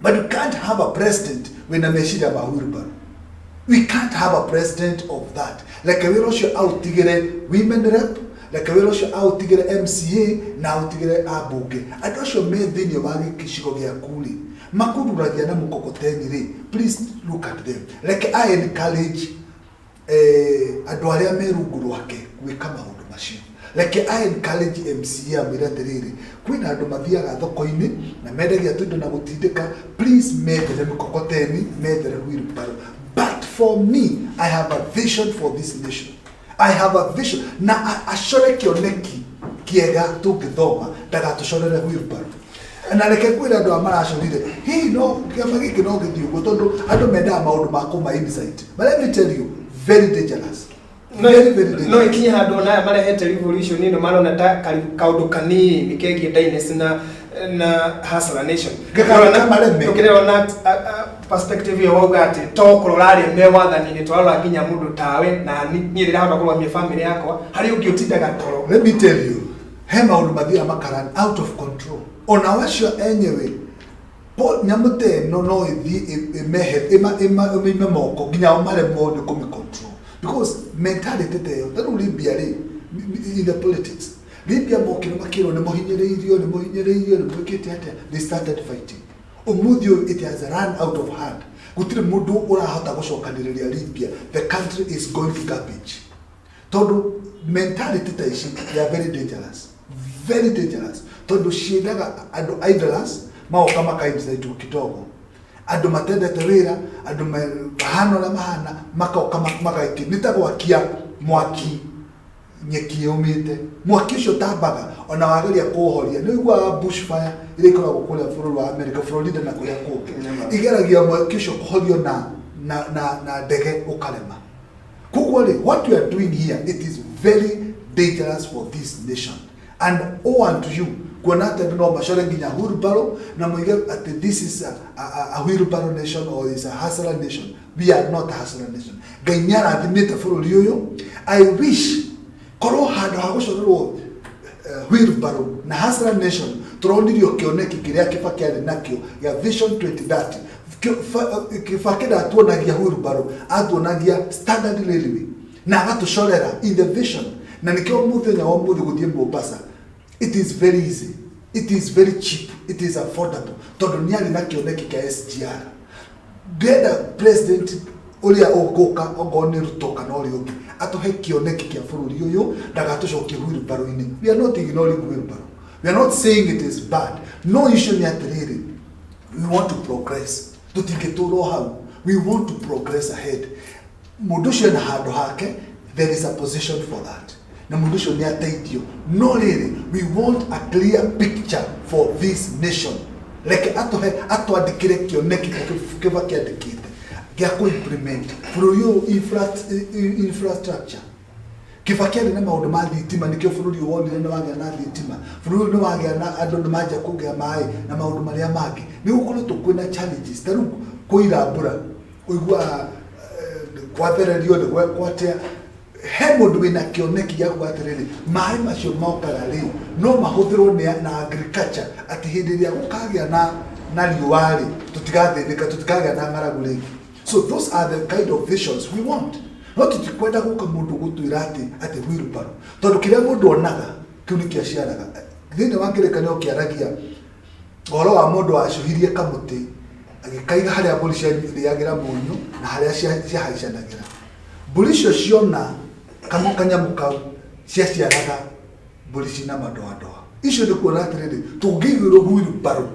but you can't have a president wĩna meciria ma wheelbarrow. We can't have a president of that. Reke wĩra ũcio aũtigĩre women rep, reke wĩra ũcio aũtigĩre MCA na aũtigĩre ambunge. Andũ acio me thĩinĩ wa gĩcigo gĩaku rĩ, makururagia na mũkokoteni rĩ, please look at them. Reke a encourage andũ arĩa me rungu rwake gwĩka maũndũ macio. Reke a encourage MCA, amwĩre atĩrĩrĩ, kwĩna andũ mathiaga thoko-inĩ na mendagia tũindo na gũtindĩka, please methere mĩkokoteni, methere wheelbarrow. But for me, I have a vision for this nation. I have a vision na acore kĩoneki kĩega tũngĩthoma, ndagatũcorere wheelbarrow. Na reke kwĩra andũ aya maracorire, hihi no kĩama gĩkĩ no gĩthiĩ ũguo, tondũ andũ mendaga maũndũ ma kũma insight. But let me tell you, very dangerous. Very, very dangerous. No ikinye handũ ona aya marehete revolution ĩno marona ta kaũndũ kanini kegiĩ dynasty na Hustler Nation. Gĩkareka mareme. Ũkĩrora na perspective ĩyo wauga atĩ to kũrora arĩa me wathani-inĩ, tũrarora nginya mũndũ tawe na niĩ ndĩrahota kũrũgamia family yakwa, harĩ ũngĩ ũtindaga toro. Let me tell you, he maũndũ mathiaga makaran out of control. Ona wacio enyewe nyamũ ta ĩno no ĩthiĩ ĩmehe ĩmaime moko nginya o maremwo nĩ kũmĩ control, because mentality ta ĩyo, ta rĩu Libya rĩ, in the politics, Libya mokire makĩrwo nĩ mũhinyĩrĩirio, nĩ mũhinyĩrĩirio, nĩ mwĩkĩte atĩa, they started fighting. Ũmũthĩ ũyũ it has run out of hand. Gũtirĩ mũndũ ũrahota gũcokanĩrĩria Libya. The country is going to garbage, tondũ mentality ta ici, they are very dangerous, very dangerous, tondũ ciendaga andũ idlers magoka makainsaitwo kidogo, andũ matendete wĩra, andũ mahana ũrĩa mahana, makoka magaikia. Nĩ ta gwakia mwaki nyeki yũmĩte. Mwaki ũcio ũtambaga ona wageria kũũhoria. Nĩ ũiguaga bush fire iria ikoragwo kũrĩa bũrũri wa America, Florida na kũrĩa kũngĩ, igeragia mwaki ũcio kũhorio na ndege ũkarema. Koguo rĩ, what we are doing here, it is very dangerous for this nation, and owe unto you kuona atĩ andũ no macore nginya wheelbarrow na moige atĩ this is a wheelbarrow nation or is a hustler nation. We are not a hustler nation. Ngai nĩ arathimĩte bũrũri ũyũ. I wish korwo handũ ha gũcorerwo wheelbarrow na hustler nation, tũronirio kĩoneki kĩrĩa Kibaki arĩ nakĩo gĩa Vision 2030. Kibaki ndatuonagia wheelbarrow, atuonagia standard railway na agatũcorera in the vision, na nĩkĩo mũthenya wa ũmũthĩ gũthiĩ Mombasa, it is very easy, it is very cheap, it is affordable, tondũ nĩ arĩ na kĩoneki kĩa SGR. Ndĩrenda president ũrĩa ũgũka, okorwo nĩ Ruto kana ũrĩa ũngĩ, atũhe kĩoneki kĩa bũrũri ũyũ, ndagatũcokie wheelbarrow-inĩ. We are not ignoring wheelbarrow, we are not saying it is bad. No issue nĩ atĩrĩrĩ, we want to progress. Tũtingĩtũra o hau. We want to progress ahead. Mũndũ ũcio ena handũ hake, there is a position for that, na mũndũ ũcio nĩ ateithio. No rĩrĩ, we want a clear picture for this nation. Reke atũhe, atwandĩkĩre kĩoneki ta Kibaki andĩkĩte gĩa kũ-implement bũrũri ũyũ, infrastructure. Kibaki arĩ na maũndũ ma thitima, nĩkĩo bũrũri ũyũ wonire nĩ wagĩa na thitima, bũrũri ũyũ nĩ wagĩa na andũ nĩ manjia kũgĩa maĩ na maũndũ marĩa mangĩ. Nĩ gũkoretwo kwĩna challenges, ta rĩu kũira mbura, ũiguaga kwathererio nĩ gwekwo atĩa. He mũndũ wĩna kĩoneki gĩa kuga atĩrĩrĩ, maĩ macio mokaga rĩ, no mahũthĩrwo nĩ na agriculture, atĩ hĩndĩ ĩrĩa gũkagĩa na riũa rĩ, tũtigathĩnĩka, tũtikagĩa na ng'aragu rĩngĩ. So those are the kind of visions we want. No tũtikwenda gũka mũndũ gũtwĩra atĩ wheelbarrow, tondũ kĩrĩa mũndũ onaga kĩu nĩkĩo aciaraga. Thĩinĩ wa kĩrĩkanĩro kĩaragia ũhoro wa mũndũ wacũhirie kamũtĩ, agĩkaiga harĩa mbũri ciarĩagĩra mũnyũ na harĩa ciahaicanagĩra. Mbũri icio ciona kanyamũ kau, ciaciaraga mbũri cina madoadoa. Icio nĩ kuona atĩrĩrĩ, tũngĩigĩrwo wheelbarrow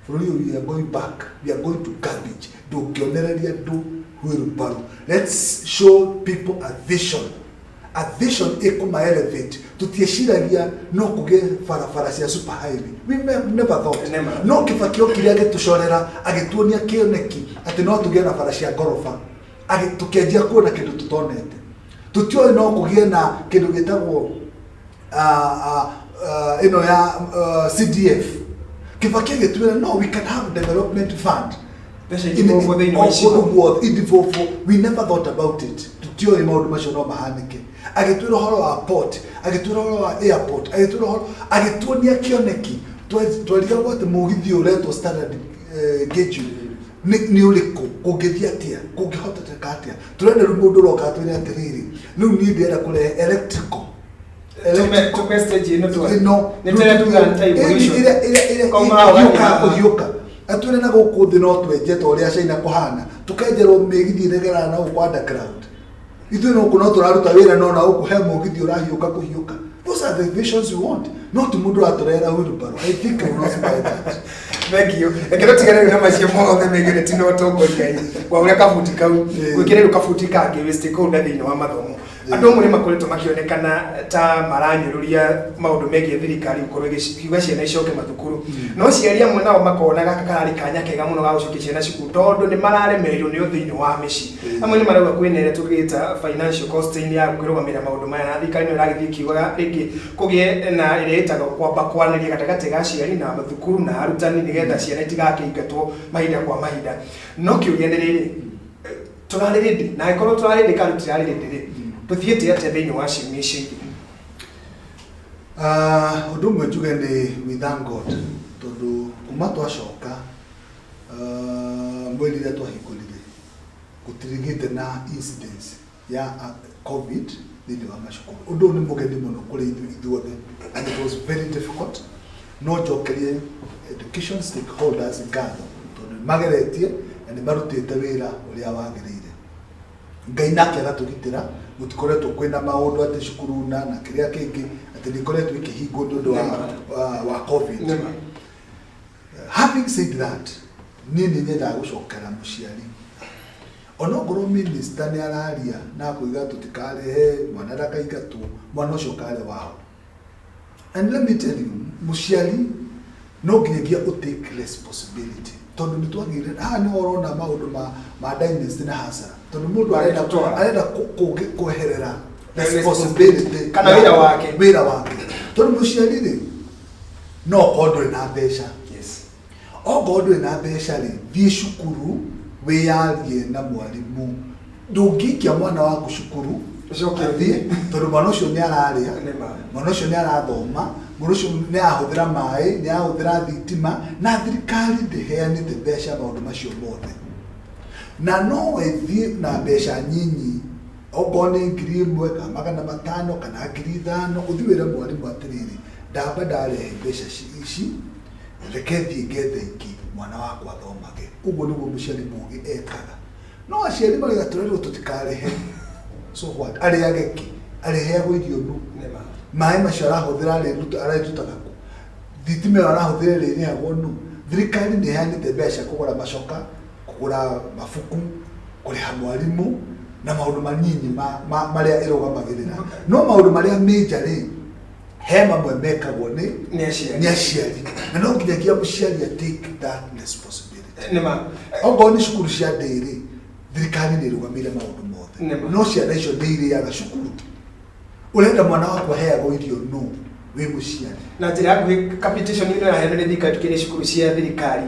bũrũri ũyũ, we are going back, we are going to garbage. Ndũngĩonereria andũ wheelbarrow. Let's show people a vision, a vision ĩkũma elevate. Tũtieciragia no kũgĩe barabara cia super highway. We never thought. Never. No Kibaki okire agĩtũcorera, agĩtuonia kĩoneki atĩ no tũgĩe na bara cia ngoroba. Tũkĩanjia kuona kĩndũ tũtonete. Tũtioĩ no kũgĩe na kĩndũ gĩtagwo ĩno ya CDF. Kibaki agĩtwĩra no, we can have development fund. Mbeca idivolvwo thĩinĩ wa icigo. Kũndũ guothe idivolvwo. We never thought about it. Tũtioĩ maũndũ macio no mahanĩke. Agĩtwĩra ũhoro wa port, agĩtwĩra ũhoro wa airport, agĩtwĩra ũhoro, agĩtuonia kĩoneki. Twerigagwo atĩ mũgithi ũretwo standard gauge nĩ ũrĩkũ, kũngĩthiĩ atĩa, kũngĩhoteteka atĩa. Tũrenda rĩu mũndũ ũroka atwĩre atĩrĩrĩ, rĩu niĩ ndĩrenda kũrehe electrical. Tume stage ĩno twa Ĩno nĩ tũrĩa tugaga nĩ ta evolution. Ĩrĩa Kauma haha ũgathiĩ ĩhiũkaga haha. Kũhiũka atwĩre na gũkũ thĩ no twenje ta ũrĩa China kũhana, tũkenjerwo mĩgithi ĩregeraga na gũkũ underground. Ithuĩ no gũkũ no tũraruta wĩra, no na gũkũ he mũgithi ũrahiũka kũhiũka. Those are the visions we want, not mũndũ ũratũrehera wheelbarrow. I think I will not buy that. Thank you. Reke tũtigane rĩu na macio mothe megiĩ ũteti na ũtongoria wa ũrĩa kabuti kau. Gwĩkĩre rĩu kabuti kangĩ wĩ stakeholder thĩinĩ wa mathomo. Andũ amwe nĩ makoretwo makĩonekana ta maranyũrũria maũndũ megiĩ thirikari gũkorwo ĩgĩkiuga ciana icoke mathukuru, no aciari amwe nao makona gaka kararĩ kanya kega mũno ga gũcokia ciana cukuru tondũ nĩ mararemereirwo nĩo thĩinĩ wa mĩciĩ. Amwe nĩ marauga kwĩna ĩrĩa tũgĩta financial costing ya gũkĩrũgamĩrĩra maũndũ maya, na thirikari no ĩragĩthiĩ ĩkiugaga rĩngĩ kũgĩe na ĩrĩa ĩtagwo kwamba kwaranĩria gatagatĩ ga aciari na mathukuru na arutani nĩgetha ciana itigakĩingatwo mahinda kwa mahinda. No kĩũria nĩ rĩrĩ, tũrarĩ ready? Na angĩkorwo tũrarĩ ready kana tũtirarĩ ready rĩ, tũthiĩte atĩa thĩinĩ wa ciumia icio ingĩ? Ah, ũndũ ũmwe njuge nĩ we thank God tondũ kuma twacoka, mweri ũrĩa twahingũrire, gũtirĩgĩte na incidence ya COVID thĩinĩ wa macukuru. Ũndũ ũyũ nĩ mũgeni mũno kũrĩ ithuĩ ithuothe and it was very difficult. No njokerie education stakeholders ngatho tondũ nĩ mageretie na nĩ marutĩte wĩra ũrĩa wagĩrĩire. Ngai nake agatũgitĩra, gũtikoretwo kwĩna maũndũ atĩ cukuru na kĩrĩa kĩngĩ atĩ nĩ ikoretwo ikĩhingwo nĩ ũndũ wa COVID. Nĩma. Having said that, niĩ nĩ nyendaga gũcokera mũciari. Onokorwo minister nĩ araria na akoiga tũtikarehe mwana ndakaingatwo, mwana ũcio karĩ wao. And let me tell you, mũciari no nginyagia ũ take responsibility tondũ nĩ twagĩire haha nĩ ũrona maũndũ ma dynasty na hasara tondũ mũndũ arenda Gũtwara. Arenda kweherera responsibility Kana wĩra wake. Wĩra wake, tondũ mũciari rĩ, no okorwo ndũrĩ na mbeca, okorwo ndũrĩ na mbeca rĩ, thiĩ cukuru wĩyarie na mwarimũ. Ndũngĩikia mwana waku cukuru ũcoke athiĩ, tondũ mwana ũcio nĩ ararĩa, Nĩma. Mwana ũcio nĩ arathoma, mwana ũcio nĩ arahũthĩra maĩ, nĩ arahũthĩra thitima, na thirikari ndĩheanĩte mbeca maũndũ macio mothe. Na no wethiĩ na mbeca nyinyi, okorwo nĩ 1000 kana 500 kana 5000, ũthiĩ wĩre mwarimũ atĩrĩrĩ, ndamba ndarehe mbeca ici, reke thiĩ ngethe ingĩ mwana wakwa athomage. Ũguo nĩguo mũciari mũgĩ ekaga. No aciari marauga tũrerwo tũtikarehe. So what? Arĩage kĩ? Arĩheagwo irio nũ? Nĩma. Maĩ macio arahũthĩra arĩrutaga kũ? Thitima ĩyo arahũthĩra ĩrĩrĩhagwo nũ? Thirikari nĩ ĩheanĩte mbeca cia kũgũra macoka, kũgũra mabuku, kũrĩha mwarimũ na maũndũ manyinyi marĩa ĩrũgamagĩrĩra. No maũndũ marĩa major rĩ, he mamwe mekagwo nĩ nĩ aciari. Nĩ aciari, na no nginyagia mũciari a take that responsibility. Nĩma. Okorwo nĩ cukuru cia ndĩrĩ, thirikari nĩ ĩrũgamĩire maũndũ mothe. Nĩma. No ciana icio nĩ irĩaga cukuru? Ũrenda mwana waku aheagwo irio nũ wĩ mũciari? Na njĩra ya nguhĩ, capitation ĩno ĩraheanwo nĩ thirikari tukĩrĩ cukuru cia thirikari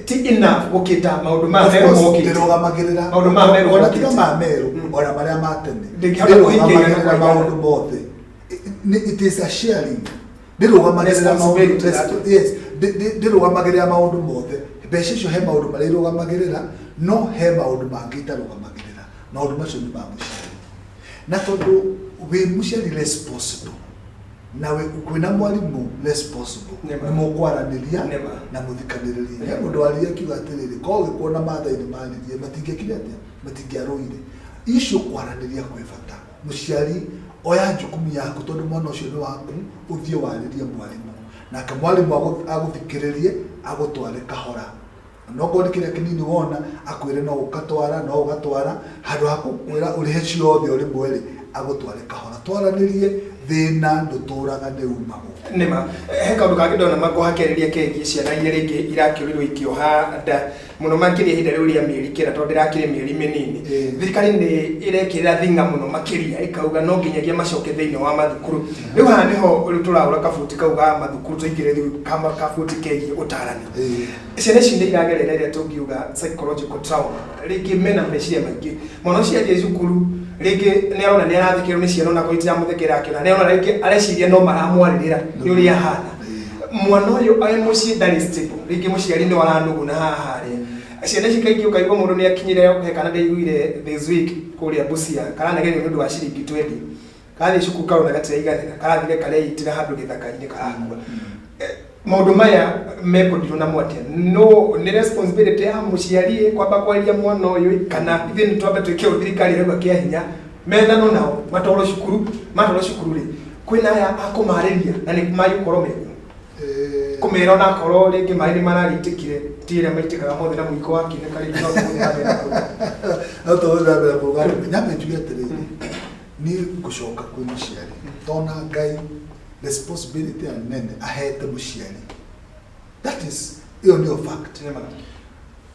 ti enough gũkĩta maũndũ ma Of Meru course, mokĩte. Ndĩrũgamagĩrĩra Maũndũ ma Meru ona tiga mokĩte. ma Meru, ona marĩa ma tene. Ndĩngĩhota kũhingia igana Ndĩrũgamagĩrĩra kwa igana. maũndũ mothe. It is a sharing. Ndĩrũgamagĩrĩra maũndũ Responsibility. Yes, ndĩrũgamagĩrĩra maũndũ mothe. Mbeca icio he maũndũ marĩa irũgamagĩrĩra, no he maũndũ mangĩ itarũgamagĩrĩra. Maũndũ macio nĩ ma mũciari, na tondũ wĩ mũciari responsible na kwĩna mwarimũ responsible, Nĩma. nĩ mũkwaranĩria Nĩma. na mũthikanĩrĩrie. He mũndũ waririe akiuga atĩrĩrĩ, korwo gĩkuo na Maathai nĩ maririe, matingĩekire atĩa? Matingĩarũire. Icio kwaranĩria kwĩ bata. Mũciari, oya jukumu yaku tondũ mwana ũcio nĩ waku, ũthiĩ warĩrie mwarimũ, nake mwarimũ agũthikĩrĩrie, agũtware kahora. Na okorwo nĩ kĩrĩa kĩnini wona, akwĩre no ũgatwara, no ũgatwara, handũ ha gũkwĩra ũrĩhe ciothe o rĩmwe rĩ, agũtware kahora. Twaranĩrie, Thĩna ndũtũraga, nĩ umagwo. Nĩma he kaũndũ kangĩ ndona makũhakĩrĩria kegiĩ ciana iria rĩngĩ irakĩũrirwo ikĩoha nda mũno makĩria ihinda rĩu rĩa mĩeri 9, tondũ ndĩrakĩrĩ mĩeri mĩnini. Thirikari nĩ ĩrekĩrĩra thinga mũno makĩria, ĩkauga no nginyagia macoke thĩinĩ wa mathukuru. Rĩu haha nĩho rĩu tũrahũra kabuti kau ga mathukuru, tũingĩre rĩu kama kabuti kegiĩ ũtarani. Ciana ici nĩ iragerera ĩrĩa tũngiuga psychological trauma, rĩngĩ mena meciria maingĩ. Mwana ũcio athiĩ cukuru, rĩngĩ nĩ arona nĩ arathekerwo nĩ ciana, onakorwo itiramũthekerera akĩona, nĩ arona rĩngĩ areciria no maramwarĩrĩra nĩ ũrĩa ahana. Mwana ũyũ arĩ mũciĩ ndarĩ stable, rĩngĩ mũciari nĩ aranuguna haha harĩa. Ciana ici kaingĩ ũkaigua mũndũ nĩ akinyire he kana ndaiguire this week kũrĩa Busia karanegerio nĩ ũndũ wa ciringi 20, karathiĩ cukuru karona gatiraiganĩra, karathire kareitĩra handũ gĩthaka-inĩ karakua. Maũndũ maya mekũndirwo namo atĩa? No nĩ responsibility ya mũciari kwamba kwaria mwana ũyũ, kana ithuĩ nĩ twambe twĩke ũũ thirikari ĩrauga kĩa hinya methanwo nao matwarwo cukuru? Matwarwo cukuru rĩ, kwĩna aya a kũmarĩria na nĩ magĩkorwo mekuo kũmera, onakorwo rĩngĩ maĩ nĩ maragĩitĩkire, ti ĩrĩa maitĩkaga mothe na mũiko wa kinĩka, rĩngĩ no tũgũthiĩ na mbere na kũruga. No tũgũthiĩ na mbere kũruga. Nyambe njuge atĩrĩrĩ, niĩ ngũcoka kwĩ mũciari, tona Ngai responsibility ya nene ahete mũciari, that is, ĩyo nĩyo fact.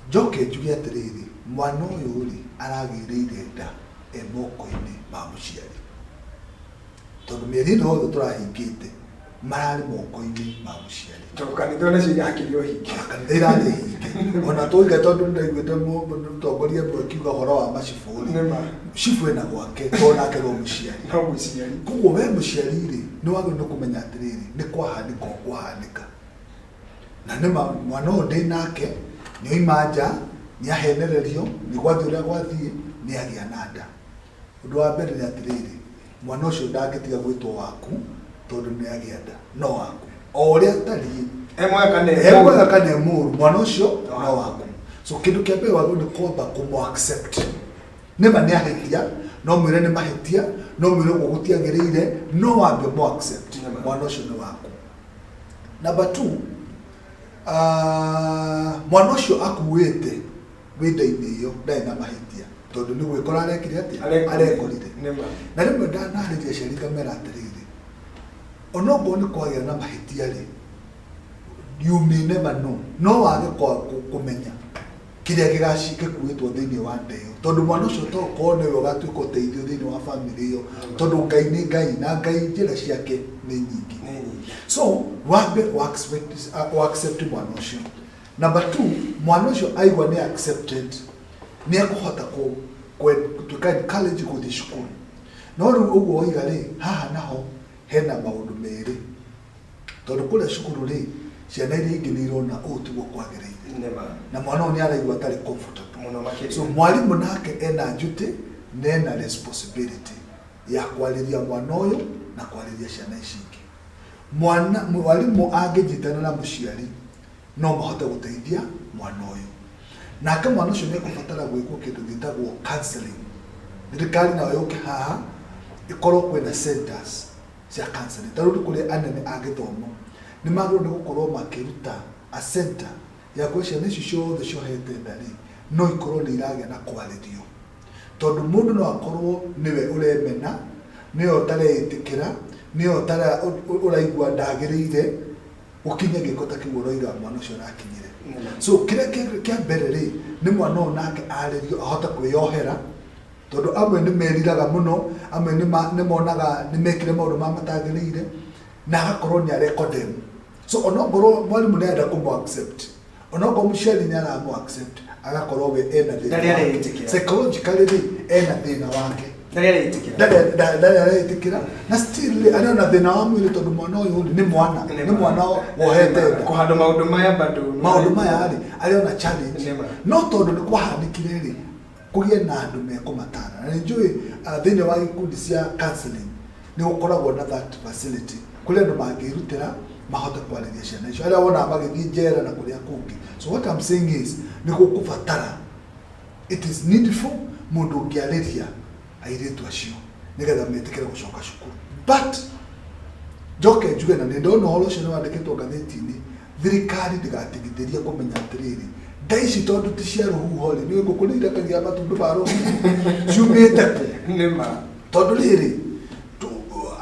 Njoke njuge atĩrĩrĩ, mwana ũyũ rĩ, aragĩrĩire nda e moko-inĩ ma mũciari, tondũ mĩeri ĩno yothe tũrahingĩte mararĩ moko-inĩ ma mũciari. Tondũ kanitha onacio irakĩrio hinge. Kanitha irarĩ hinge ona tũiga, tondũ ndaiguĩte mũtongoria ĩmwe akiuga ũhoro wa macibũ rĩ, cibũ ena gwake, tondũ nake no mũciari. No mũciari. Koguo we mũciari rĩ, nĩ wagĩrĩirwo nĩ kũmenya atĩrĩrĩ, nĩ kwahanĩka o kwahanĩka, na nĩma mwana ũyũ ndĩ nake nĩ oima nja, nĩ ahenererio, nĩ gwathiĩ ũrĩa gwathiĩ, nĩ agĩa na nda. Ũndũ wa mbere nĩ atĩrĩrĩ, mwana ũcio ndangĩtiga gwĩtwo waku tondũ nĩ agĩa nda, no waku o ũrĩa atariĩ. E mwega kana e e mwega kana e mũũru, mwana ũcio no waku. So kĩndũ kĩa mbere wagĩrĩirwo nĩ kwamba kũmũ accept. Nĩma nĩ ahĩtia, no mwĩre nĩ mahĩtia, no mwĩre ũguo gũtiagĩrĩire, no wambe ũmũ accept. Mwana ũcio nĩ waku. Number two, mwana ũcio akuĩte wĩ nda-inĩ ĩyo ndarĩ na mahĩtia, tondũ nĩ gwĩkora arekire atĩa? Arekorire. Na rĩmwe ndanarĩria aciari ngamera atĩrĩrĩ, onokorwo nĩ kwagĩa na mahĩtia rĩ, you may never know, no wage kũmenya kĩrĩa gĩkuĩtwo thĩinĩ wa nda ĩyo, tondũ mwana ũcio to korwo nĩwe ũgatuĩka ũteithio thĩinĩ wa family ĩyo, tondũ Ngai nĩ Ngai na Ngai njĩra ciake nĩ nyingĩ. Nĩ nyingĩ. So wambe wa accept mwana ũcio. Number two, mwana ũcio aigua nĩ accepted, nĩ ekũhota gũtuĩka encourage gũthiĩ cukuru. No rĩu ũguo woiga rĩ, haha naho hena maũndũ merĩ, tondũ kũrĩa cukuru rĩ, ciana iria ingĩ nĩ irona ũũ tiguo kwagĩrĩire, na mwana ũyũ nĩ araigua atarĩ comfortable mũno makĩria. So mwarimũ nake ena duty na ena responsibility ya kwarĩria mwana ũyũ na kwarĩria ciana ici ingĩ. Mwana mwarimũ angĩnyitana na mũciari, no mahote gũteithia mwana ũyũ. Nake mwana ũcio nĩ ekũbatara gwĩkwo kĩndũ gĩtagwo counseling. Thirikari nayo yũke haha, ĩkorwo kwĩna centers cia counseling. Ta rĩu nĩ kũrĩ anene a gĩthomo, nĩ magĩrĩirwo nĩ gũkorwo makĩruta a center ya kũrĩa ciana ici ciothe ciohete nda rĩ, no ikorwo nĩ iragĩa na kwarĩrio, tondũ mũndũ no akorwo nĩwe ũremena, nĩwe ũtareĩtĩkĩra, nĩwe ũraigua ndagĩrĩire gũkinya gĩko ta kĩu ũroiga mwana ũcio arakinyire. So kĩrĩa kĩa mbere rĩ, nĩ mwana ũyũ nake arĩrio ahote kwĩyohera, tondũ amwe nĩ meriraga mũno, amwe nĩ monaga nĩ mekire maũndũ ma matagĩrĩire, na agakorwo nĩ arekodem. So onokorwo mwarimũ nĩ arenda kũmũ accept, onokorwo mũciari nĩ aramũ accept, agakorwo we ena thĩna Ndarĩ wake. areĩtĩkĩra. Psychologically rĩ, ena thĩna wake. Ndarĩ areĩtĩkĩra. Ndarĩ areĩtĩkĩra, na still rĩ, arĩ ona thĩna wa mwĩrĩ, tondũ mwana ũyũ rĩ, nĩ mwana, nĩ mwana wohete nda. Kũhandwo maũndũ maya bado. Maũndũ maya rĩ, arĩ ona challenge. Nĩ ma. No tondũ nĩ kwahanĩkire rĩ, kũgĩe na andũ mekũmatara, na nĩ njũĩ thĩinĩ wa ikundi cia counseling nĩ gũkoragwo na that facility kũrĩa andũ mangĩrutĩra mahote kwarĩria ciana icio arĩa wonaga magĩthiĩ njera na kũrĩa kũngĩ. So what I'm saying is, nĩ gũkũbatara, it is needful mũndũ ũngĩarĩria airĩtu acio nĩgetha metĩkĩre gũcoka cukuru. But njoke njuge, na nĩ ndona ũhoro ũcio nĩ wandĩkĩtwo ngathĩti-inĩ, thirikari ndĩgatigithĩrie kũmenya atĩrĩrĩ, nda ici tondũ ti cia rũhuho rĩ, nĩ ngũkũ nĩ irekagia matumbĩ ma rũhuho, ciumĩte kũ? Nĩ ma. Tondũ rĩrĩ,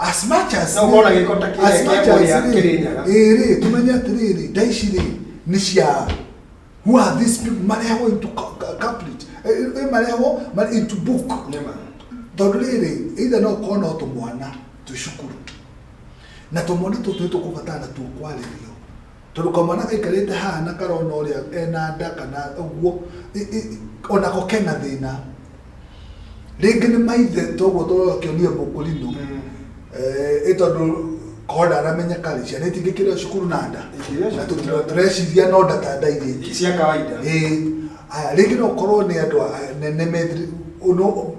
As much as No ũkorwo na gĩko ta kĩrĩa as kĩa much as kũrĩa rĩ, Kĩrĩnyaga. ĩĩ rĩ, tũmenye atĩrĩrĩ, nda ici rĩ nĩ cia, who are these people marehwo into complete, marehwo into book. Nĩma. Tondũ rĩrĩ, either no ũkorwo no tũmwana twĩ cukuru, na tũmwana tũtũ nĩ tũkũbatara natuo kwarĩrio, tondũ kamwana gaikarĩte haha na karona ũrĩa ena nda kana ũguo, onako kena thĩna. Rĩngĩ nĩ maithe toguo tũrakĩonia mũkũrinũ. Ĩ tondũ korwo ndaramenyeka rĩ, ciana itingĩkĩrwo cukuru na nda. Itingĩrĩo Na cukuru na nda. tũreciria no nda ta nda iria ingĩ cia kawaida. Ĩĩ. Aya, rĩngĩ no ũkorwo nĩ andũ nene me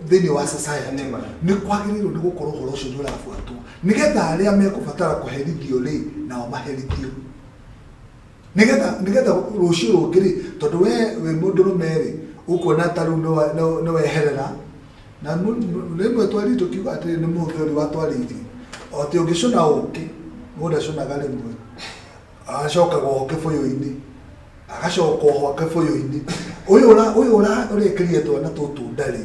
thĩinĩ wa society. Nĩma. Nĩ kwagĩrĩirwo nĩ gũkorwo ũhoro ũcio nĩ ũrabuatwo, nĩgetha arĩa mekũbatara kũherithio rĩ, nao maherithio, nĩgetha rũciũ rũngĩ rĩ, tondũ we wĩ mũndũrũme rĩ, ũkuona ta rĩu nĩweherera. Na rĩmwe twaririe tũkiuga atĩrĩ, nĩ mũthuri watwarĩirie o atĩ ũngĩcũna ũkĩ, mũndũ acũnaga rĩmwe, agacokaga oho kĩbũyũ-inĩ, agacoka oho kĩbũyũ-inĩ. Ũyũ ũrekĩrire twana tũtũ ndarĩ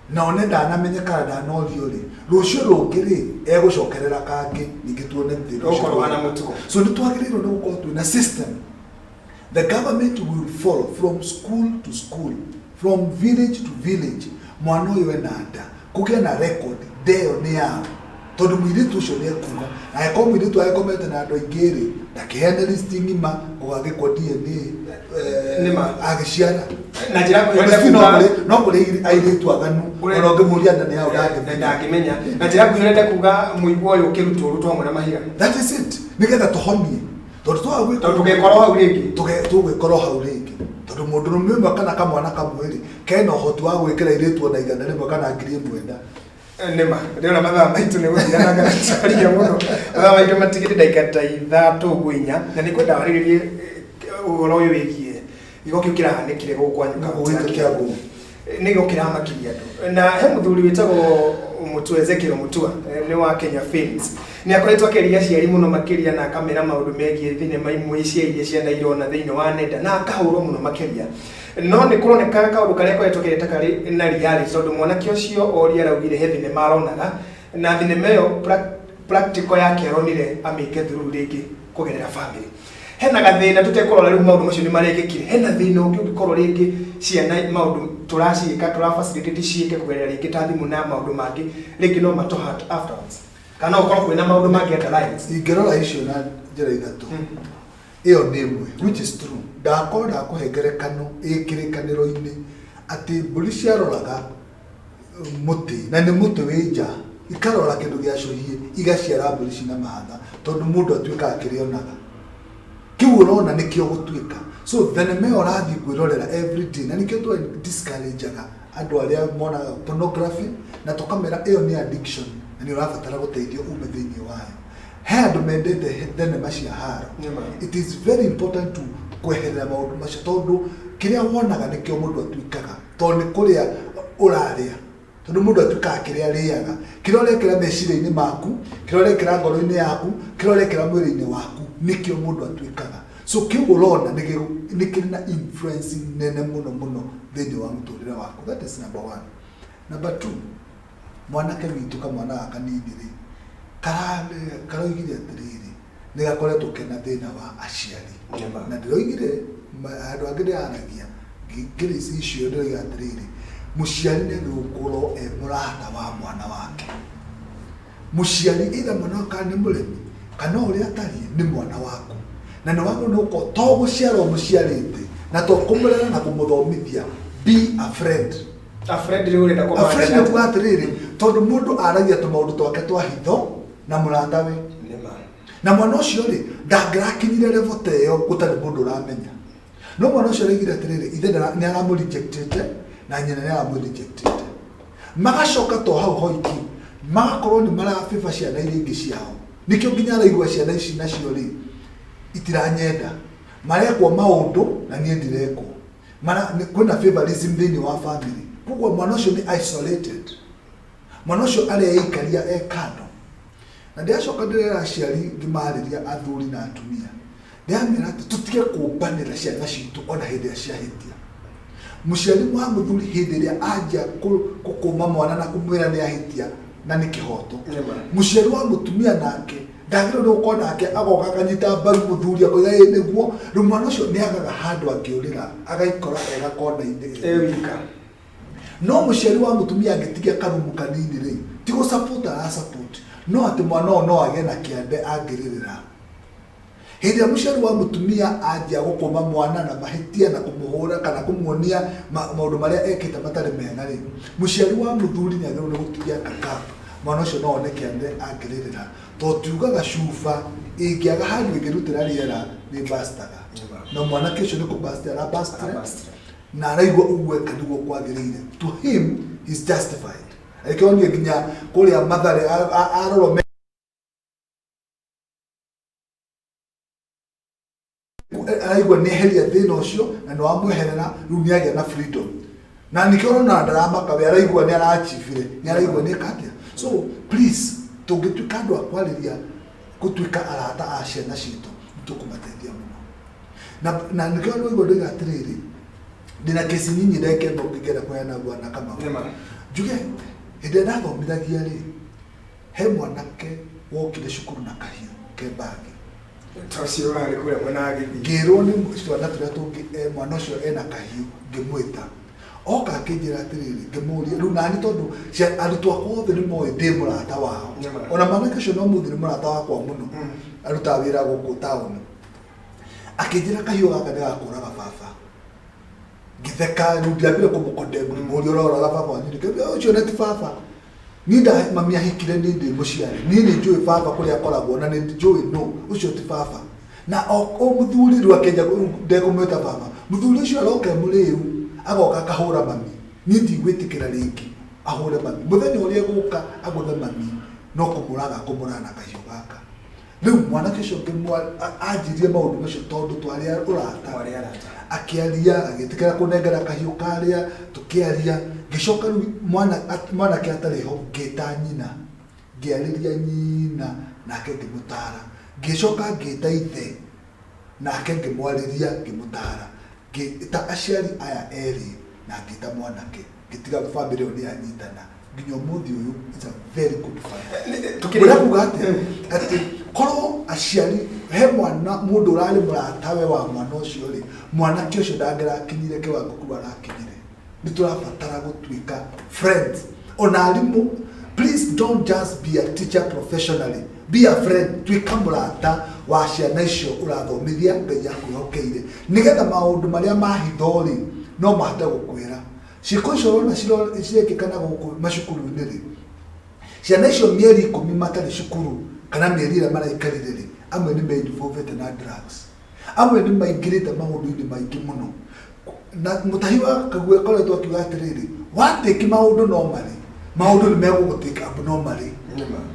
na one ndanamenyekana, ndanorio rĩ, rũciũ rũngĩ rĩ, egũcokerera kangĩ ningĩ tuone thĩna ũcio. Ũkorwo na mũtugo. So nĩ twagĩrĩirwo nĩ gũkorwo twĩna system the government will follow from school to school, from village to village. Mwana ũyũ ena nda, kũgĩe na record nda ĩyo nĩ yao, tondũ mũirĩtu ũcio nĩ ekuga, na angĩkorwo mũirĩtu agĩkomete na andũ aingĩ rĩ, ndakĩheane list ng'ima, gũgagĩkwo DNA, Nĩma. agĩciara. Na njĩra nguhĩ Tondũ ũrenda still no kuga no kũrĩ airĩtu aganu, ona ũngĩmũria nda nĩ yao ndangĩmenya. Ndangĩmenya. Na njĩra nguhĩ ũrenda kuga mũigua ũyũ ũkĩrutwo ũrutwo hamwe na mahiga. That is it, nĩgetha tũhonie, tondũ twaga gwĩka Tondũ tũgekorwo hau rĩngĩ. Tũgwĩkorwo hau rĩngĩ, tondũ mũndũrũme ũmwe kana kamwana kamwe rĩ, kena ũhoti wa gwĩkĩra airĩtu ona 100 kana 1000 nda. Nĩma, ndĩrona mathaa maitũ nĩ gũthira na ngaracaria mũno. Mathaa maitũ matigĩte ndagĩka ta 3 ũguo 4, na nĩ kwenda warĩrĩrie ũhoro ũyũ wĩgiĩ gĩko kĩu kĩrahanĩkire gũkũ kwanyu Gũkũ kaunti ya gwitũ Kiambu. Kiambu. Nĩ gĩko kĩramakirie andũ. Na he mũthuri wĩtagwo Mutua Ezekiel Mutua, nĩ wa Kenya Films. Nĩ akoretwo akĩaria aciari mũno makĩria, na akamera maũndũ megiĩ thinema imwe cia iria ciana irona thĩinĩ wa nenda, na akahũrwo mũno makĩria. No nĩ kũroneka kaũndũ karĩa akoretwo akĩreta karĩ na reality, tondũ mwanake ũcio oria araugire he thinema aronaga, na thinema ĩyo practical yake aronire amĩke through rĩngĩ kũgerera family. Hena gathĩna tũtekũrora rĩu maũndũ macio nĩ marekĩkire. Hena thĩna ũngĩ ũngĩkorwo rĩngĩ ciana maũndũ tũraciĩka, tũra facilitate ciĩke kũgerera rĩngĩ ta thimũ na maũndũ mangĩ, rĩngĩ no matũ hurt afterwards, kana no ũkorwo kwĩna maũndũ mangĩ underlines. Ingĩrora icio na njĩra ithatũ. Ĩyo nĩ ĩmwe, which is true. Ndakorwo ndakũhe ngerekano ĩ kĩrĩkanĩro-inĩ atĩ mbũri ciaroraga mũtĩ, na nĩ mũtĩ wĩ nja, ikarora kĩndũ gĩacũhie, igaciara mbũri cina mahatha, tondũ mũndũ atuĩkaga kĩrĩa onaga, kĩu ũrona nĩkĩo gũtuĩka. So thenema ĩyo ũrathiĩ kwĩrorera every day, na nĩkĩo tũ discourageaga andũ arĩa monaga pornography, na tũkamera ĩyo nĩ addiction na nĩ ũrabatara gũteithio ume thĩinĩ wayo. He andũ mendete thenema cia haro. Nĩma. It is very important to kweherera maũndũ macio, tondũ kĩrĩa wonaga nĩkĩo mũndũ atuĩkaga, tondũ nĩ kũrĩa ũrarĩa, tondũ mũndũ atuĩkaga kĩrĩa arĩaga. Kĩrĩa ũrekĩra meciria-inĩ maku, kĩrĩa ũrekĩra ngoro-inĩ yaku, kĩrĩa ũrekĩra mwĩrĩ-inĩ waku, nĩkĩo mũndũ atuĩkaga. So kĩu ũrona nĩ kĩrĩ na influence nene mũno mũno thĩinĩ wa mũtũrĩre waku. That is number one. Number two, mwanake witũ, kamwana gaka kanini rĩ, karoigire atĩrĩrĩ, nĩ gakoretwo kena thĩna wa aciari. Nĩma. Na ndĩroigire handũ hangĩ ndĩraragia ngĩrĩci icio, ndĩroiga atĩrĩrĩ, mũciari nĩ agĩrĩirwo gũkorwo e mũrata wa mwana wake. Mũciari, either mwana waku kana nĩ mũremi kana ũrĩa atariĩ, nĩ mwana waku, na nĩ wagĩrĩirwo nĩ gũkorwo to gũciara ũmũciarĩte na to kũmũrera na kũmũthomithia. Be a friend. A friend rĩu ũrenda A friend nĩ kũmaanisha? kuga atĩrĩrĩ, tondũ mũndũ aragia tũmaũndũ twake twa hitho na mũratawe. Nĩma. Na mwana ũcio rĩ, ndangĩrakinyire level ta ĩyo gũtarĩ mũndũ ũramenya. No mwana ũcio araigire atĩrĩrĩ, ithe nĩ aramũrejectĩte na nyina nĩ aramũrejectĩte, magacoka to hau hoiki, magakorwo nĩ marabĩba ciana iria ingĩ ciao. Nĩkĩo nginya araigua ciana ici nacio rĩ itiranyenda, marekwo maũndũ na niĩ ndirekwo. Kwĩna favorism thĩinĩ wa family. Koguo mwana ũcio nĩ isolated, mwana ũcio areikaria e kando. Na ndĩracoka ndĩrera aciari ngĩmarĩria, athuri na atumia, ndĩramera atĩ tũtige kũmbanĩra ciana citũ ona hĩndĩ ĩrĩa ciahĩtia. Mũciari wa mũthuri, hĩndĩ ĩrĩa anjia gũkũma mwana na kũmwĩra nĩ ahĩtia, Na nĩ kĩhoto. Mũciari wa mũtumia nake ndagĩrĩirwo nĩ gũkorwo nake agoka akanyita mbaru mũthuri akoiga ĩ nĩguo. Rĩu mwana ũcio nĩ agaga handũ angĩũrĩra, agaikora ega kona-inĩ e wika. No mũciari wa mũtumia angĩtigia karumu kanini rĩ, ti gũ support ara support, no atĩ mwana ũyũ no agĩe na kĩande angĩrĩrĩra. Hĩndĩ ĩrĩa mũciari wa mũtumia anjia gũkũma mwana na mahĩtia na kũmũhũra kana kũmuonia maũndũ marĩa ekĩte matarĩ mega rĩ, mũciari wa mũthuri nĩ agĩrĩirwo nĩ gũtigia ka gap, mwana ũcio no one kĩande angĩrĩrĩra. Tondũ tugaga cuba ĩngĩaga handũ ĩngĩrutĩra rĩera nĩ ĩbastaga. Na mwanake ũcio nĩ kũbasti arabastire na araigua ũguo eka nĩguo kwagĩrĩire. To him, he's justified. Angĩkorwo niĩ nginya kũrĩa Mathare arorwo araigua nĩ eheria thĩna ũcio na nĩ wamweherera, rĩu nĩ agĩa na freedom na nĩkĩo ũrona ndaramaka, we araigua nĩ arachibire, nĩ araigua nĩ eka atĩa. So please, tũngĩtuĩka andũ a kwarĩria, gũtuĩka arata a ciana citũ, nĩ tũkũmateithia mũno. Na nĩkĩo ũraigua ndoiga atĩrĩrĩ, ndĩna kesi nyinyi ndagĩka ĩmwe ngĩenda kũheana bwana Kamau. Nĩma. Njuge hĩndĩ ĩrĩa ndathomithagia rĩ, he mwanake wokire cukuru na kahiũ ke mbagi. Ta ũcio ũrarĩ kũrĩa mwena wa Gĩthii. Ngĩrwo nĩ twana tũrĩa tũngĩ, mwana ũcio ena kahiũ, ngĩmwĩta. Oka akĩnjĩra atĩrĩrĩ, ngĩmũria rĩu nani, tondũ arutwo akwa othe nĩ moĩ ndĩ mũrata wao. Ona mwanake ũcio no mũthĩ nĩ mũrata wakwa mũno. Arutaga wĩra gũkũ taũni. Akĩnjĩra kahiũ gaka nĩ gakũraga baba. Ngĩtheka, rĩu ndiambire kũmũkondembu, ngĩmũria ũroraga baba wanyu nĩkĩ? Ũcio nĩ ti baba. Niĩ nda mami ahikire niĩ ndĩ mũciari. Niĩ nĩ njũĩ baba kũrĩa akoragwo na nĩ njũĩ no ũcio ti baba. Na o mũthuri rĩu akĩnja ndekũmwĩta baba. Mũthuri ũcio aroka e mũrĩu, agoka akahũra mami. Niĩ ndigwĩtĩkĩra rĩngĩ ahũre mami. Mũthenya ũrĩa egũka agũthe mami, no kũmũraga akũmũraga na kahiũ gaka. Rĩu mwanake ũcio anjirie maũndũ macio tondũ twarĩ ũrata. Mwarĩ arata. Akĩaria, agĩtĩkĩra kũnengera kahiũ karĩa, tũkĩaria. Ngĩcoka rĩu mwanake atarĩ ho, ngĩta nyina. Ngĩarĩria nyina, nake ngĩmũtara. Ngĩcoka ngĩta ithe, nake ngĩmwarĩria, ngĩmũtara. Ngĩta aciari aya erĩ na ngĩta mwanake. Ngĩtiga bamĩrĩ ĩyo nĩ yanyitana. Nginya ũmũthĩ ũyũ, it's a very good family. Ngwenda kuga atĩa? Atĩ korwo aciari he mwana mũndũ ũrarĩ mũratawe wa mwana ũcio rĩ, mwanake ũcio ndangĩrakinyire kĩwango kĩu arakinyire. Nĩ tũrabatara gũtuĩka friends. Ona arimũ, please don't just be a teacher professionally, be a friend. Tuĩka mũrata wa ciana icio ũrathomithia Ngai akwĩhokeire, nĩgetha maũndũ marĩa mahitho rĩ, no mahote gũkwĩra. Ciĩko icio ũrona cirekĩka na gũkũ macukuru-inĩ rĩ, ciana icio mĩeri 10 matarĩ cukuru kana mĩeri ĩrĩa maraikarire rĩ, amwe nĩ me-involvete na drugs, amwe nĩ maingĩrĩte maũndũ-inĩ maingĩ mũno. Na mũtahi wa Kaguĩ akoretwo akiuga atĩrĩrĩ, watĩki maũndũ normally, maũndũ nĩ megũgũtĩka abnormally.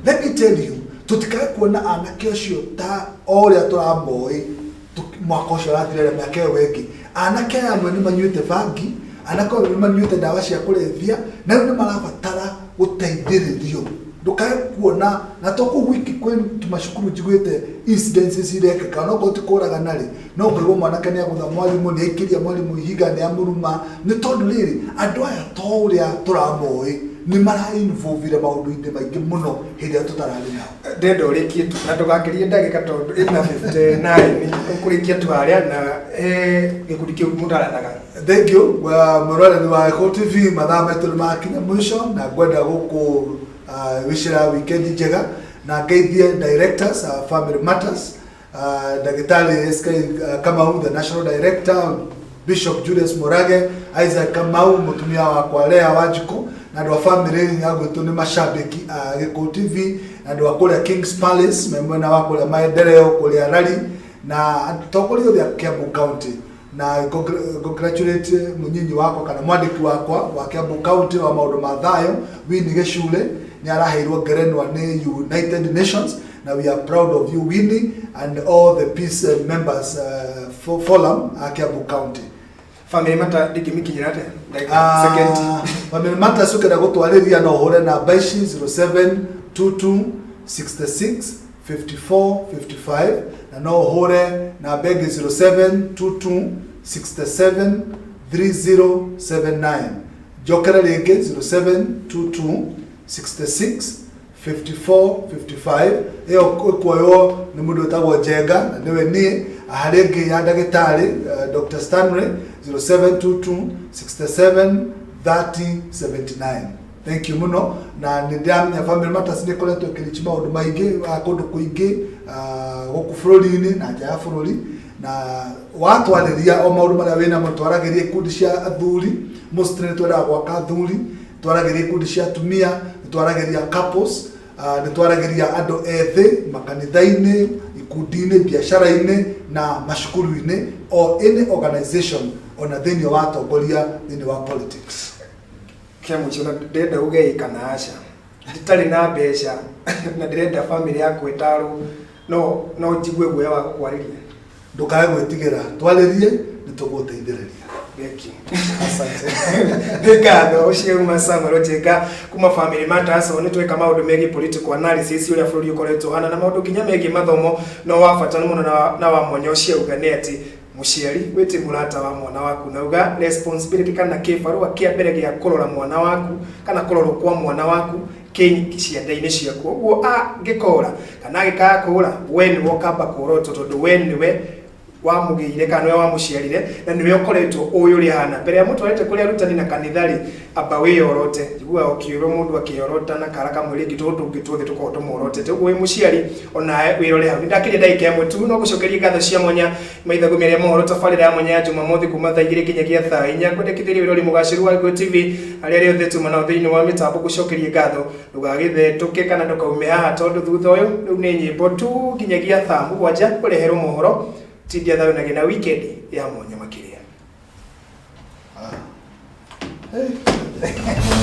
Let me tell you, tũtikae kuona anake ũcio ta o ũrĩa tũramoĩ mwaka ũcio ũrathirire mĩaka ĩyo ĩngĩ. Anake aya amwe nĩ manyuĩte bangi, anake amwe nĩ manyuĩte ndawa cia kũrebia, na rĩu nĩ marabatara gũteithĩrĩrio. Ndũkae kuona, na to kũu gwiki kwĩ tũmacukuru njiguĩte incidences irekĩka, ona okorwo ti kũragana rĩ, no ũkaigua mwanake nĩ agũtha mwarimũ, nĩ aikĩria mwarimũ ihiga, nĩ amũruma. Nĩ tondũ rĩrĩ, andũ aya to ũrĩa tũramoĩ, nĩ mara-involvire maũndũ-inĩ maingĩ mũno hĩndĩ ĩrĩa tũtararĩ nao. Ndenda ũrĩkie tu na ndũgakĩrie ndagĩka tondũ ĩna 59 ũkũrĩkia tu harĩa na he gĩkundi kĩu mũtarathaga. Thank you. Mwĩroreri wa Gĩkũyũ TV, mathaa maitũ nĩ makinya mũico na ngwenda gũkũ wishĩra weekend njega na ngeithie directors Family Matters, Ndagĩtarĩ SK Kamau, the national director, Bishop Julius Murage, Isaac Kamau, mũtumia wakwa Lea Wanjikũ, na andũ a family ya gwitũ nĩ mashabiki a Gĩkũyũ TV, na andũ a kũrĩa Kings Palace me mwena wa kũrĩa Maendeleo, kũrĩa Rari, na atongoria othe a Kiambu County. Na congratulate mũnyinyi wakwa kana mwandĩki wakwa wa Kiambu County wa maũndũ ma thayũ, Winnie Gĩcure, nĩ araheirwo ngerenwa nĩ United Nations, na we are proud of you, Winnie, and all the peace members forum a Kiambu County. Family Matter ndingĩmĩkinyĩra atĩa? Like second. Family Matters ũkĩenda gũtwarĩria no ũhũre namba ici 0722 66 54 55, na no ũhũre namba ĩngĩ 0722 67 3079. Njokere rĩngĩ 0722 66 54 55. Ĩyo ĩkuoywo nĩ mũndũ wĩtagwo Njenga na nĩwe niĩ. Harĩ ĩngĩ ya ndagĩtarĩ Dr. Stanley, 0722 67 30 79. Thank you mũno. Na nĩ ndĩramenya Family Matters nĩ ĩkoretwo ĩkĩrichi maũndũ maingĩ kũndũ kũingĩ gũkũ bũrũri-inĩ na nja ya bũrũri, na watwarĩria o maũndũ marĩa wĩnamo. Twaragĩria ikundi cia athuri, mostly nĩ twendaga gwaka athuri, twaragĩria ikundi cia atumia, nĩ twaragĩria couples, nĩ twaragĩria andũ ethĩ makanitha-inĩ, ikundi-inĩ, biacara-inĩ na macukuru-inĩ, o any organization, ona thĩinĩ wa atongoria, thĩinĩ wa politics. Kĩa mũico, na ndĩrenda uge ĩ kana aca, nditarĩ na mbeca na ndĩrenda family yakwa ĩtarwo, no njigue guoya wa gũkwarĩria? Ndũkae gwĩtigĩra, twarĩrie, nĩ tũgũteithĩrĩria. Thank you. Asante. Nĩ ngatho. Ũcio uma Samuel Njenga kuma Family Matters. O nĩ tweka maũndũ megiĩ political analysis, ũrĩa bũrũri ũkoretwo ũhana, na maũndũ nginya megiĩ mathomo. No wa bata mũno na wa mwanya ũcio auga nĩ atĩ mũciari wĩtĩ mũrata wa mwana waku, na uga responsibility kana kĩbarũa kĩa mbere gĩa kũrora mwana waku kana kũrorwo kwa mwana waku kĩ ciande-inĩ ciaku. Ũguo angĩkora kana angĩkaga kũra, we nĩwe ũkamba kũrotwo, tondũ we nĩwe wamũgĩire kana nĩwe wamũciarire na nĩwe ũkoretwo ũĩ ũrĩa ahana mbere ya mũtwarĩte kũrĩ arutani na kanitha rĩ. Amba wĩyorote. Njiguaga ũkĩũrwo mũndũ akĩyorota na kara kamwe rĩngĩ, tũndũ tũngĩ tuothe tũkoragwo tũmworotete. Ũguo wĩ mũciari onawe wĩrore hau. Nĩndakĩria ndagĩka 1 tu, no gũcokeria ngatho cia mwanya maithagu mĩaria mohoro, tabarĩra ya mwanya ya Jumamothi kuma thaa 2 nginyagia thaa 4. Kwendekithĩria wĩrori mũgacĩru wa Gĩkũyũ TV, arĩa arĩa othe tuma nao thĩinĩ wa mĩtambo, gũcokeria ngatho. Ndũgagĩthetũke kana ndũkaume haha, tondũ thutha ũyũ rĩu nĩ nyĩmbo tu nginyagia thaa 7 kũreherwo mohoro. Tindia thayũ na gĩna weekend ya mwanya makĩria. Hey.